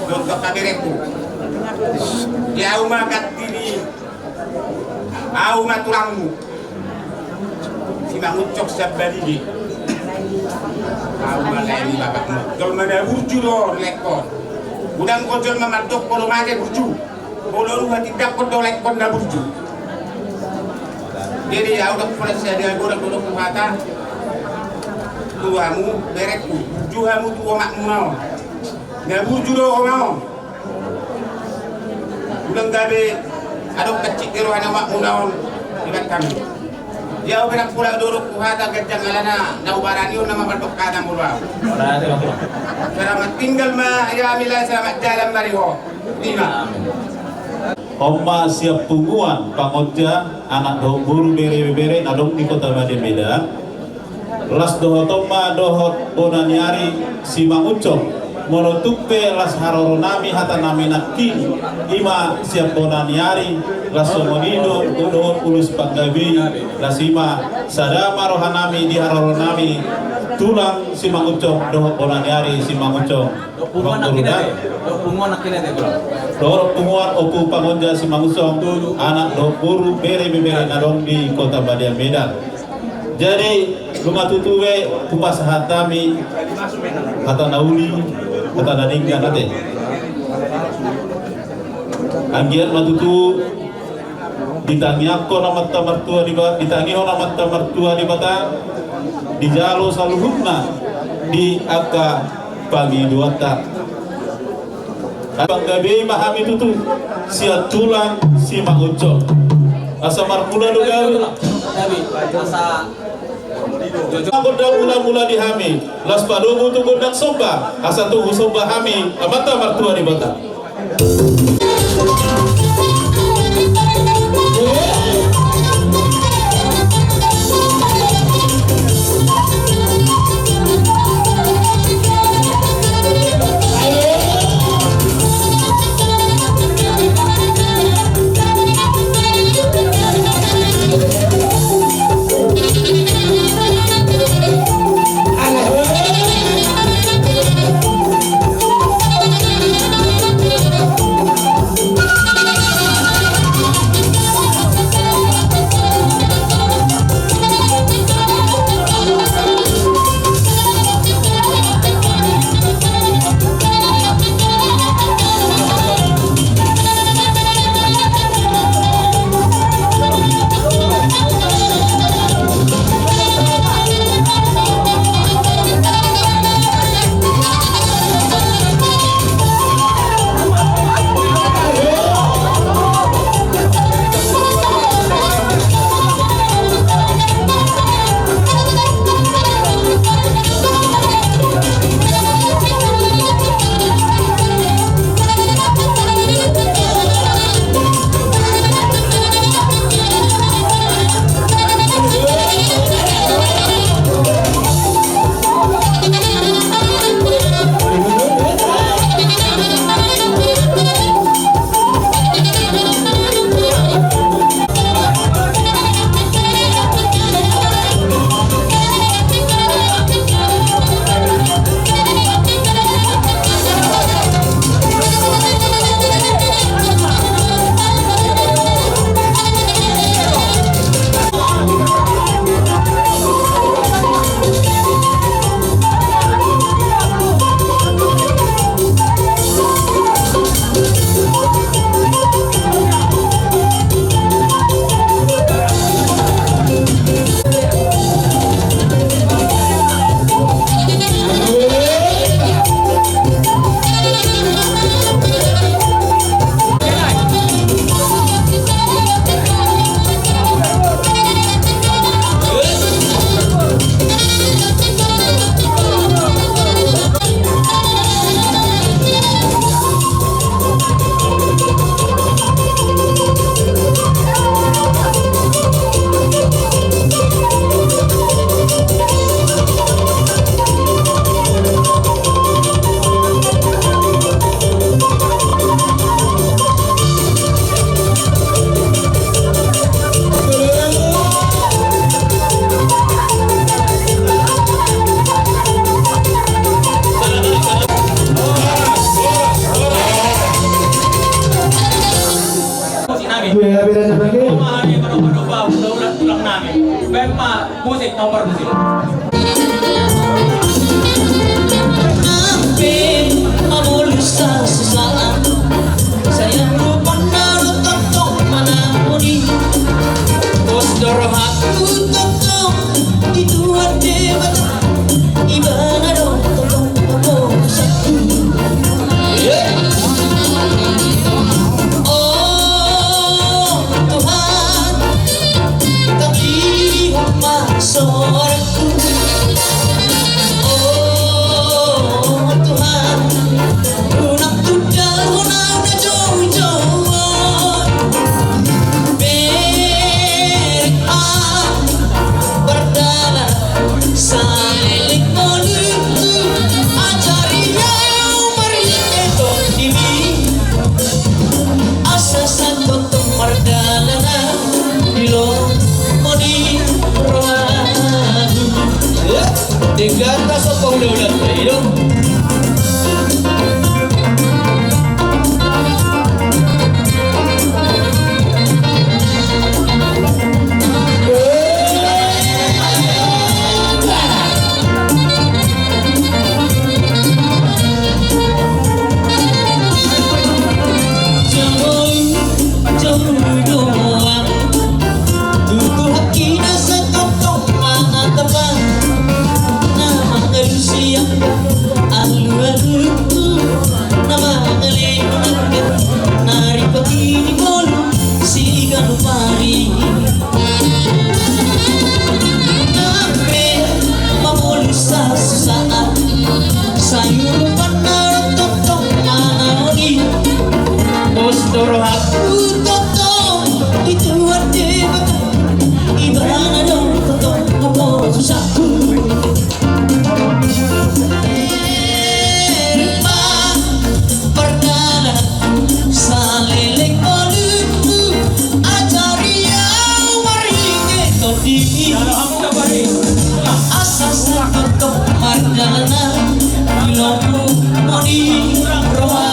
dohot angka bereku. Di au ma ganti ni, au ma tulangmu. Simangunsong Siambalige. Au ma lae ni bapakmu. Jolma na burju do lae on. Godang do jolma mandok molo mate burju. Molo nuaeng hatindangkon do lae on na burju. Jadi au do pola sian dia godang do huhata tu hamu bereku. Burju hamu tu omakmuna on. Na burju do oma on. Godang gabe adong hansit ni roha ni omakmuna on dibahen hami. Jadi au pe ndang pola dohot huhata ganjang alana na hubaranihon nama mandok hata molo au. Selamat tinggal ma di hami lae, selamat jalan ma di ho. Ima. On ma sian punguan Pangonja, anak dohot boru, bere ibebere na adong di Kota Madya Medan. Las dohot on ma dohot bona ni ari Simangunsong. Molo tung pe las haroro nami hata nami nangkin, ima sian bona ni ari, las songon i do dohot ulos panggabe i, las ima sada ma roha nami di haroro nami tulang Simangunsong dohot bona ni ari Simangunsong. Dohot punguan nangkin ate, dohot punguan nangkin ate, dohot punguan Ompu Pangonja Simangunsong, anak dohot boru, bere ibebere na adong di Kota Madya Medan. Jadi nunga tutu be hupasahat hami hata na uli, hata na denggan ate. Anggiat ma tutu ditangiangkon Amanta Martua Deba-, ditangihon Amanta Martua Debata, dijalo saluhutna di angka pangidoanta. Panggabean ma hami tutu sian tulang Simangunsong. Asa marmula do gabe. Gabe, asa jojor. Gondang mula-mula di hami, laos padomu tu gondang somba, asa tung husomba hami Amanta Martua Debata. Musik nami. Iya, iya, beda lagi. Pemahaman, pemahaman, pemahaman, tulang nami. Bempa, musik, nomor musik. Ampe mamolus hasesaan, sayang rupana do tongtong manangoni. Pos do rohangku tongtong di Tuhan Debata, Ibana do tongtong mamolus hasesaan. Oh Tuhan, tangihon ma sorak. Oh Tuhan, unang tunda hona na joujou on. Berek ma pardalanan saleleng ngolungku, ajari au marhite Tondimi, asa santongtong pardalanan di lomo ni rohangku. Mamolus sasaat, sayur pandan tongtong manganon i. Bos do rohangku tongtong di Tuhan Debata, ibana do tongtong mamolus aku. Pardalanan saleleng ngolungku, ajari au maringot tondimi. Asa sahat do pardalanan di lomo on i, roha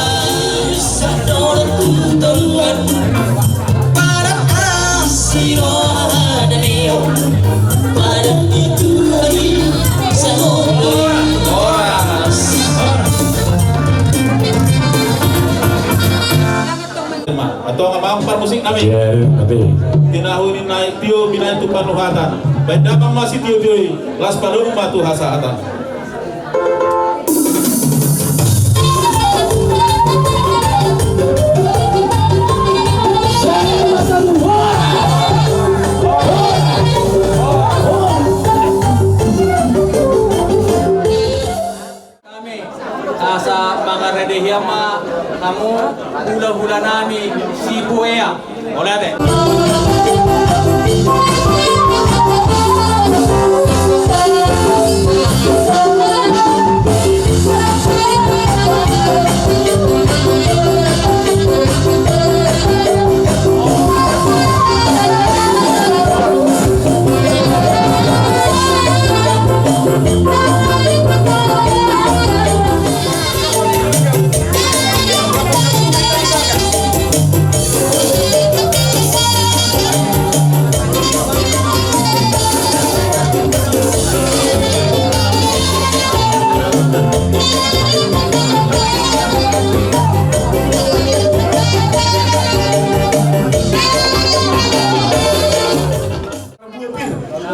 sadorongku toruan. Antong ma parmusik nami. Iya, tapi tinahu ni naik tio binahen tu panuhatan. Baen damang ma sitio-tio i, las padomu ma tu hasahatan. Hami asa mangaradei ma hamu hulahula nami Sibuea. Mauliate.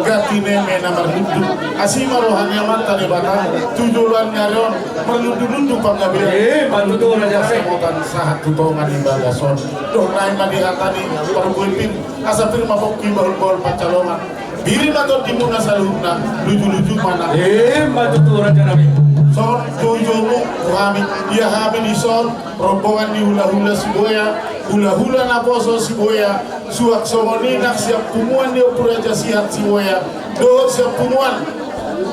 Ganti neme na marlundu, asi ma roha ni Amanta Debata tu joloan ni ari on, marlundu-lundu panggabean. Eh, marlundu-lundu raja. Samotan sahat tu tonga ni bagas on. Dohot nai ma di hata ni parbuipin, asa pir ma pongki bahul-bahul pansalongan. Pir ma tondimuna saluhutna, luju-luju ma na. Eh, marlundu raja nami. Songon joujoumu tu hami, ia hami dison, rombongan ni hulahula Sibuea, hulahula naposo Sibuea, suang songon i nang sian punguan ni Ompu Raja Sihat Sibuea, dohot sian punguan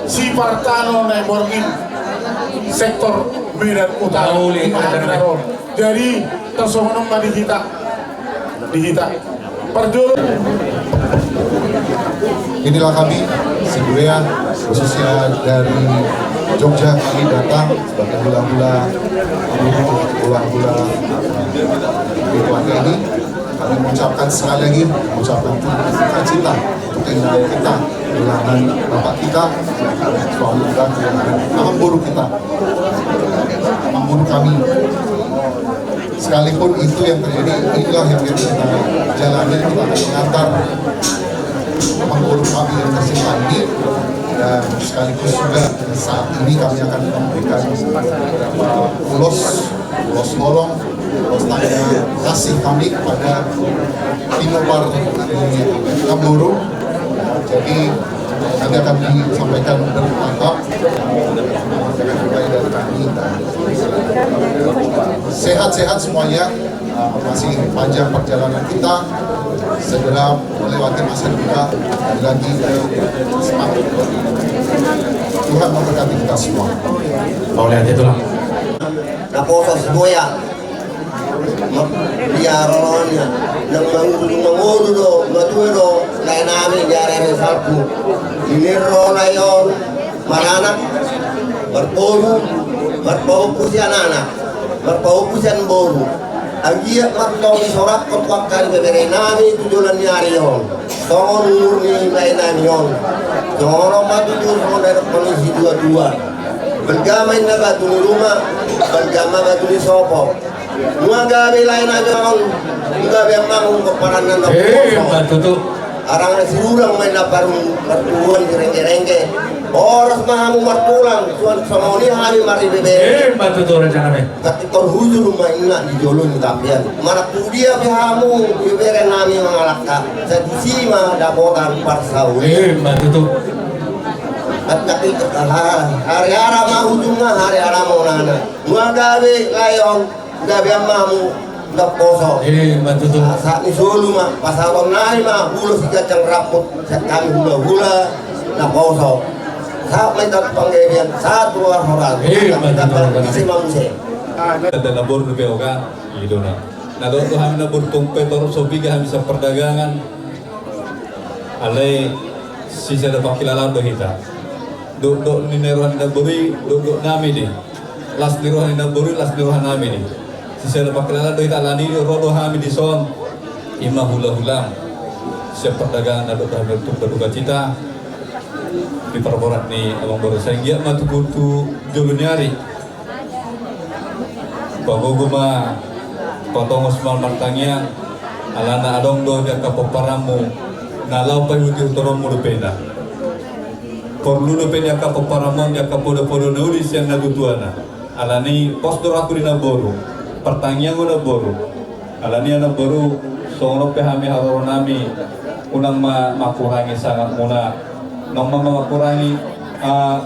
Sipartano Naiborngin, sektor Medan Utara. Jadi, tarsongon on ma di hita. Di hita. Parjolo. Inilah kami, Sibuea, khususnya dari Jogja, kami datang sebagai hula-hula, hula-hula di keluarga ini. Kami mengucapkan sekali lagi, mengucapkan turut duka cita untuk kehilangan kita, kehilangan bapak kita, kehilangan suami kita, kehilangan amangboru kita, amangboru kami. Sekalipun itu yang terjadi, inilah yang kita jalani, kita akan mengantar amangboru kami yang tercinta ini. Dan sekaligus juga saat ini kami akan memberikan beberapa ulos, ulos holong, ulos tanda kasih kami kepada pinompar di Amangboru. Jadi, nanti akan disampaikan bertahap. Sehat-sehat semuanya. Uh, masih panjang perjalanan kita. Segera melewati masa duka. Lagi-lagi semangat. Tuhan memberkati kita semua. Mauliate, Tulang. Naposo Sibuea. Biar rohana nang mangolu do, matua do lae nami di ari-ari salpu. Di na ro lae on maranak, marboru, marpahompu sian anak, marpahompu sian boru. Anggiat martonggo sorak tu angka ibebere nami tu joloan ni ari on. Songon umur ni lae nami on, songon on ma tutu songon na didok ni situa-tua. Balga ma inna batu ni ruma, balga ma batu ni sopo. Nunga gabe lae nami on, nunga gabe amang on, pomparan na. Eh, pomparan tutu. Arang na sirurang ma inna parung partubuan di rengge-rengge. Boras ma hamu martulang, suan songon i hami maribebere. Ima tutu, rajanami. Tapi kor hujur ma inna di jolo ni tapian. Mana tu dia pe hamu, ibebere nami mangalangka. Sai disi ma dapotan parsaulian. Ima tutu. Tapi hariara ma ujungna, hariara monana. Nunga gabe lae on. Gabe hamu na poso. Ima tutu. Sahat ni solu ma pasahaton nami ma ulos siganjang rambut sian hami hulahula na poso. Sahat ma hita tu panggabean, sahat tu ruas horas. Ima tutu. Ise ma muse. Tanda na boru dope oga. I do na. Na dohot do hami na boru tung pe torop so piga hami sian pardagangan. Alai sisada pangkilalaon do hita. Dokdok ni roha ni na boru i, dokdok nami do i. Las ni roha ni na boru i, las ni roha nami do i. Sisada pangkilalaon do hita, alani ro do hami dison. Ima hulahulam. Sian pardagangan na dohot hami ro tung berduka cita. Di parborat ni amang boru, sai anggiat ma tu, tu jolo ni ari. Pagogo ma, patongos ma martangiang, alana adong do di angka pomparanmu na laho paihuthon tongonmu dope na. Porlu dope di angka pomparanmu on di angka poda-poda na uli sian natuatuana. Alani pos do rohangku di na boru, partangiangon na boru. Alani na boru, songon on pe hami haroro nami, unang ma mangkurangi sangapmuna. Unang ma mangkurangi, ah,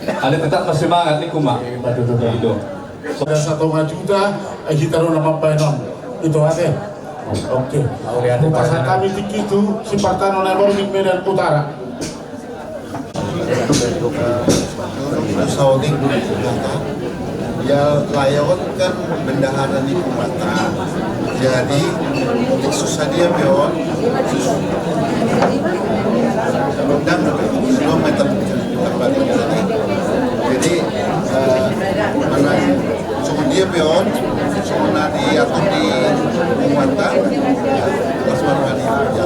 Alai tetap ma semangat ningku ma. Ima tutu. I do. Ada satonga juta, eh, hita do na mambahen on. I do ate. Oke. Hupasahat hami tingki tu si Partano na baru di Medan Utara. Saotik. Ya, lae on kan bendahara ni umat. Jadi, otik so sadia pe on. Ndang, ndang, ndang, jadi, eh, mana, songon dia pe on, songon na diatur di umat, ya, pas mana di, ya.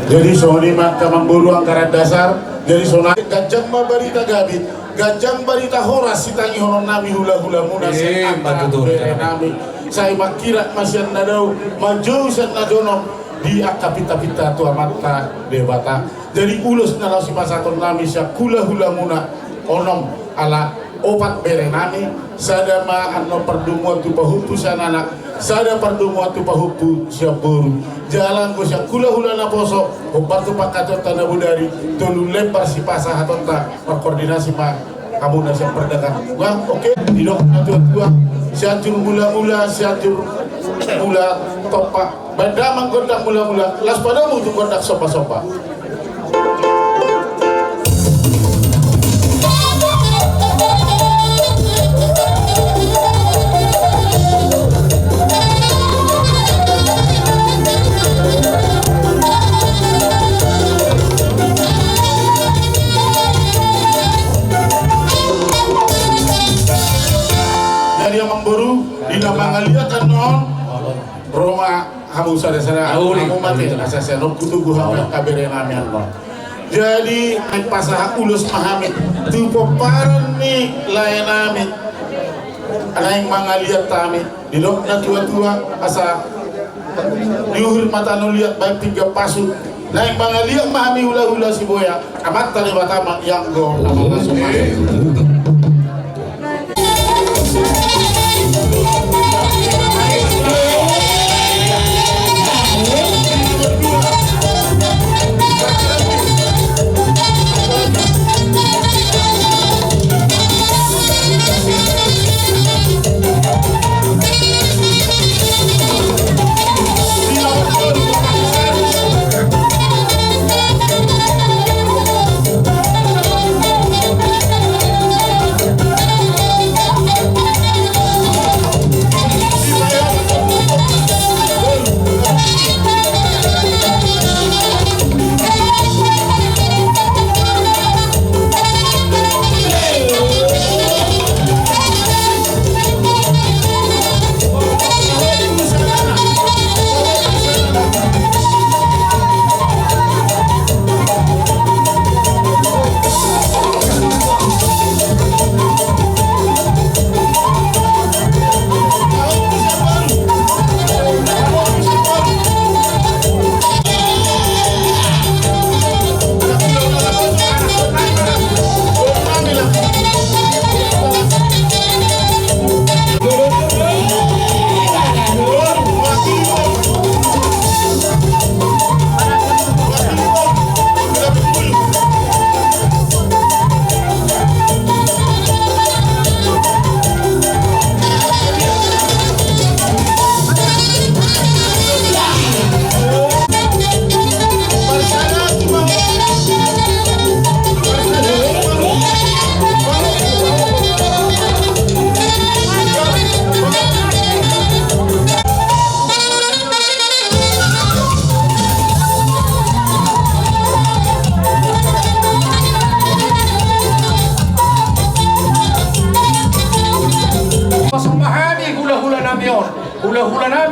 Jadi, songon i ma angka amang boru anggaran dasar. Jadi songon i, ganjang ma barita gabe, ganjang barita horas sitangihononnami hulahulamuna sian angka berenami. Sai mangkirap ma sian na dao, manjou sian na jonok di angka pintapinta tu Amanta Debata. Jadi ulos na laho sipasahatonnami sian hulahulamuna onom, ala opat berenami, sada ma annon pardomuan tu pahompu sian anak, sada pardomuan tu pahompu sian boru. Jala anggo sian hulahula naposo, hombar tu pangkataionta na bodari, tolu lembar sipasahatonta, markoordinasi ma hamuna sian pardagangan. Wah, oke, didok natuatua, Sianjur Mulamula, Sianjur Mula Tompa. Baen damang gondang mulamula, laos padomu tu gondang sombasomba. Jadi amang boru, di na mangaliat annon, ro ma hamu sada-sada, hamu ma ate, asa sian on hutogu hamu angka berenami annon. Jadi naeng pasahat ulos ma hami tu pomparan ni laenami. Naeng mangaliat hami, didok natuatua, asa di uhir ma tano liat baen pinggan pasu. Naeng mangaliat ma hami hulahula Siboya, Amanta Debata ma ianggo na mangasumasu.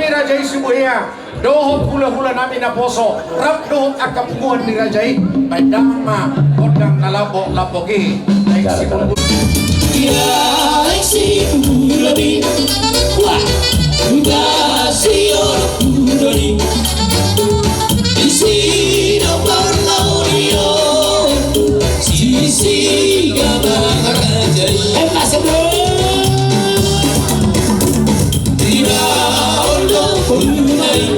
Raja i Sibuhea dohot hulahula nami naposo rap dohot angka punguan ni raja i, baen damang ma gondang na lambok-lambok i. Baen si punguan. Ia si punguan i. Wah, udah si orang punguan i. Isi nomor lawan i. Sisi gabang raja i. Eh, masuk, bro. Ina olo punai.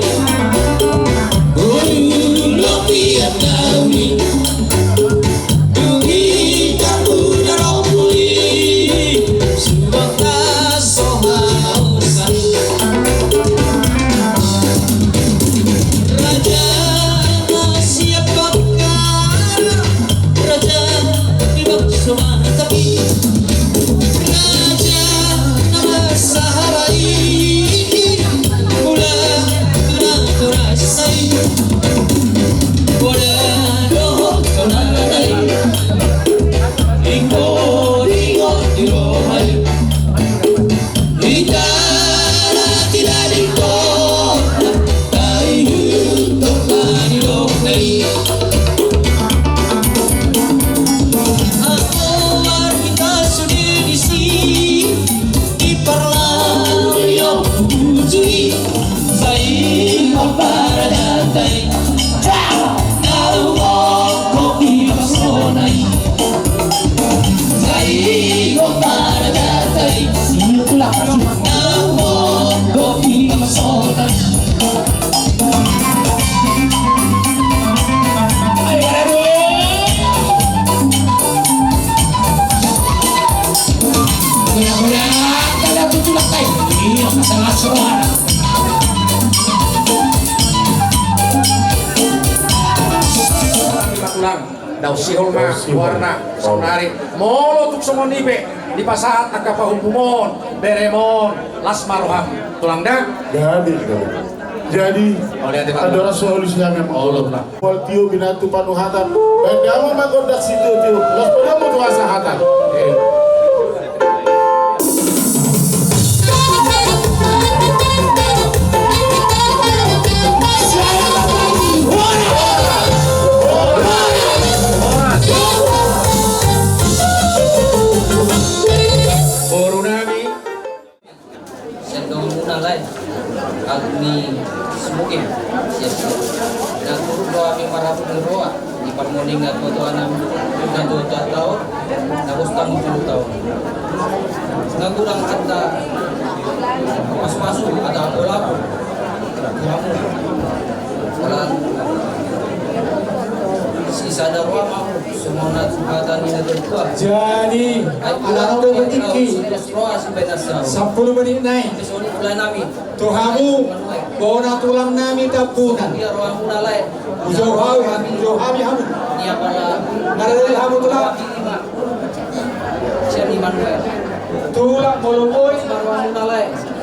Ulu lopi anda uli. Dungi kamu daro uli. Subang taso hausan. Raja na siap bakar. Raja di bangso matapi. Raja na masaharai. Mula tuna tuna sai. Boda dohot tuna nai. Ringo ringo di rohai. Ita na tidak di kota. Ai untuk mani rohai. Aku marhita sude disi, di parlario pujui, sai mapara datai, nau moko di sonai, sai mapara datai, nau moko di sonai. Tulang, dao sihol ma goarna saonari. Molo tung songon i pe dipasahat angka pahompuon, beremon, las ma roham, tulang da. Jadi, jadi, jadi, andora soal isi hami. Olo, tulang. Wal tio binatu panuhatan. Baen damang ma gondang sitio-tio. Las padamu tu hasahatan. Eh. Boru nami. Sian donganmuna lae, agung ni Simukim, siap siap. Na turut do hami marhapu ni roha di parmonding na tuatua nami, na tuatua taon, na bos tamu julu taon. Nga godang hata pasu-pasu, hata lapu-lapu. Hamu. Ora. Sisada roha ma hamu. Jadi, anak do bertingki. Sampulu menit nai. Tu hamu, bona tulang nami Tambunan. Hujou hami, hujou hami hamu. Marere hamu tulang. Tulang molo boi.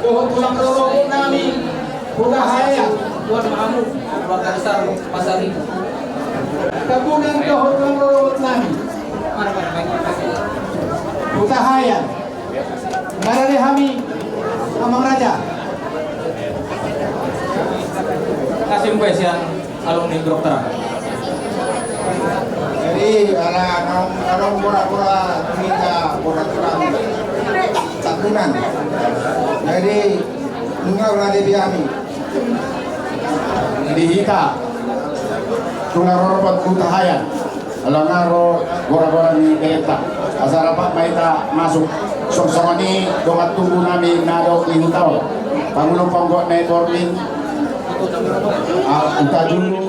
Dohot tulang rorobot nami. Hutahaean. Tuan ma hamu, keluarga besar Pasaribu. Tambunan dohot tulang rorobot nami. Hutahaean. Marere hami, amang raja. Kasih mpe sian alumni grup terang. Jadi, ala naung, naung bora-bora minta bora terang. Tambunan. Jadi, nunga ula debi hami. Di hita, tulang rorobot Hutahaean, ala nga ro gora-gora ni berenta. Asa rap ma hita masuk. Songon i dongan tubu nami na adong di huta on. Pangulu panggot nai Bormin, ah, Hutajulu,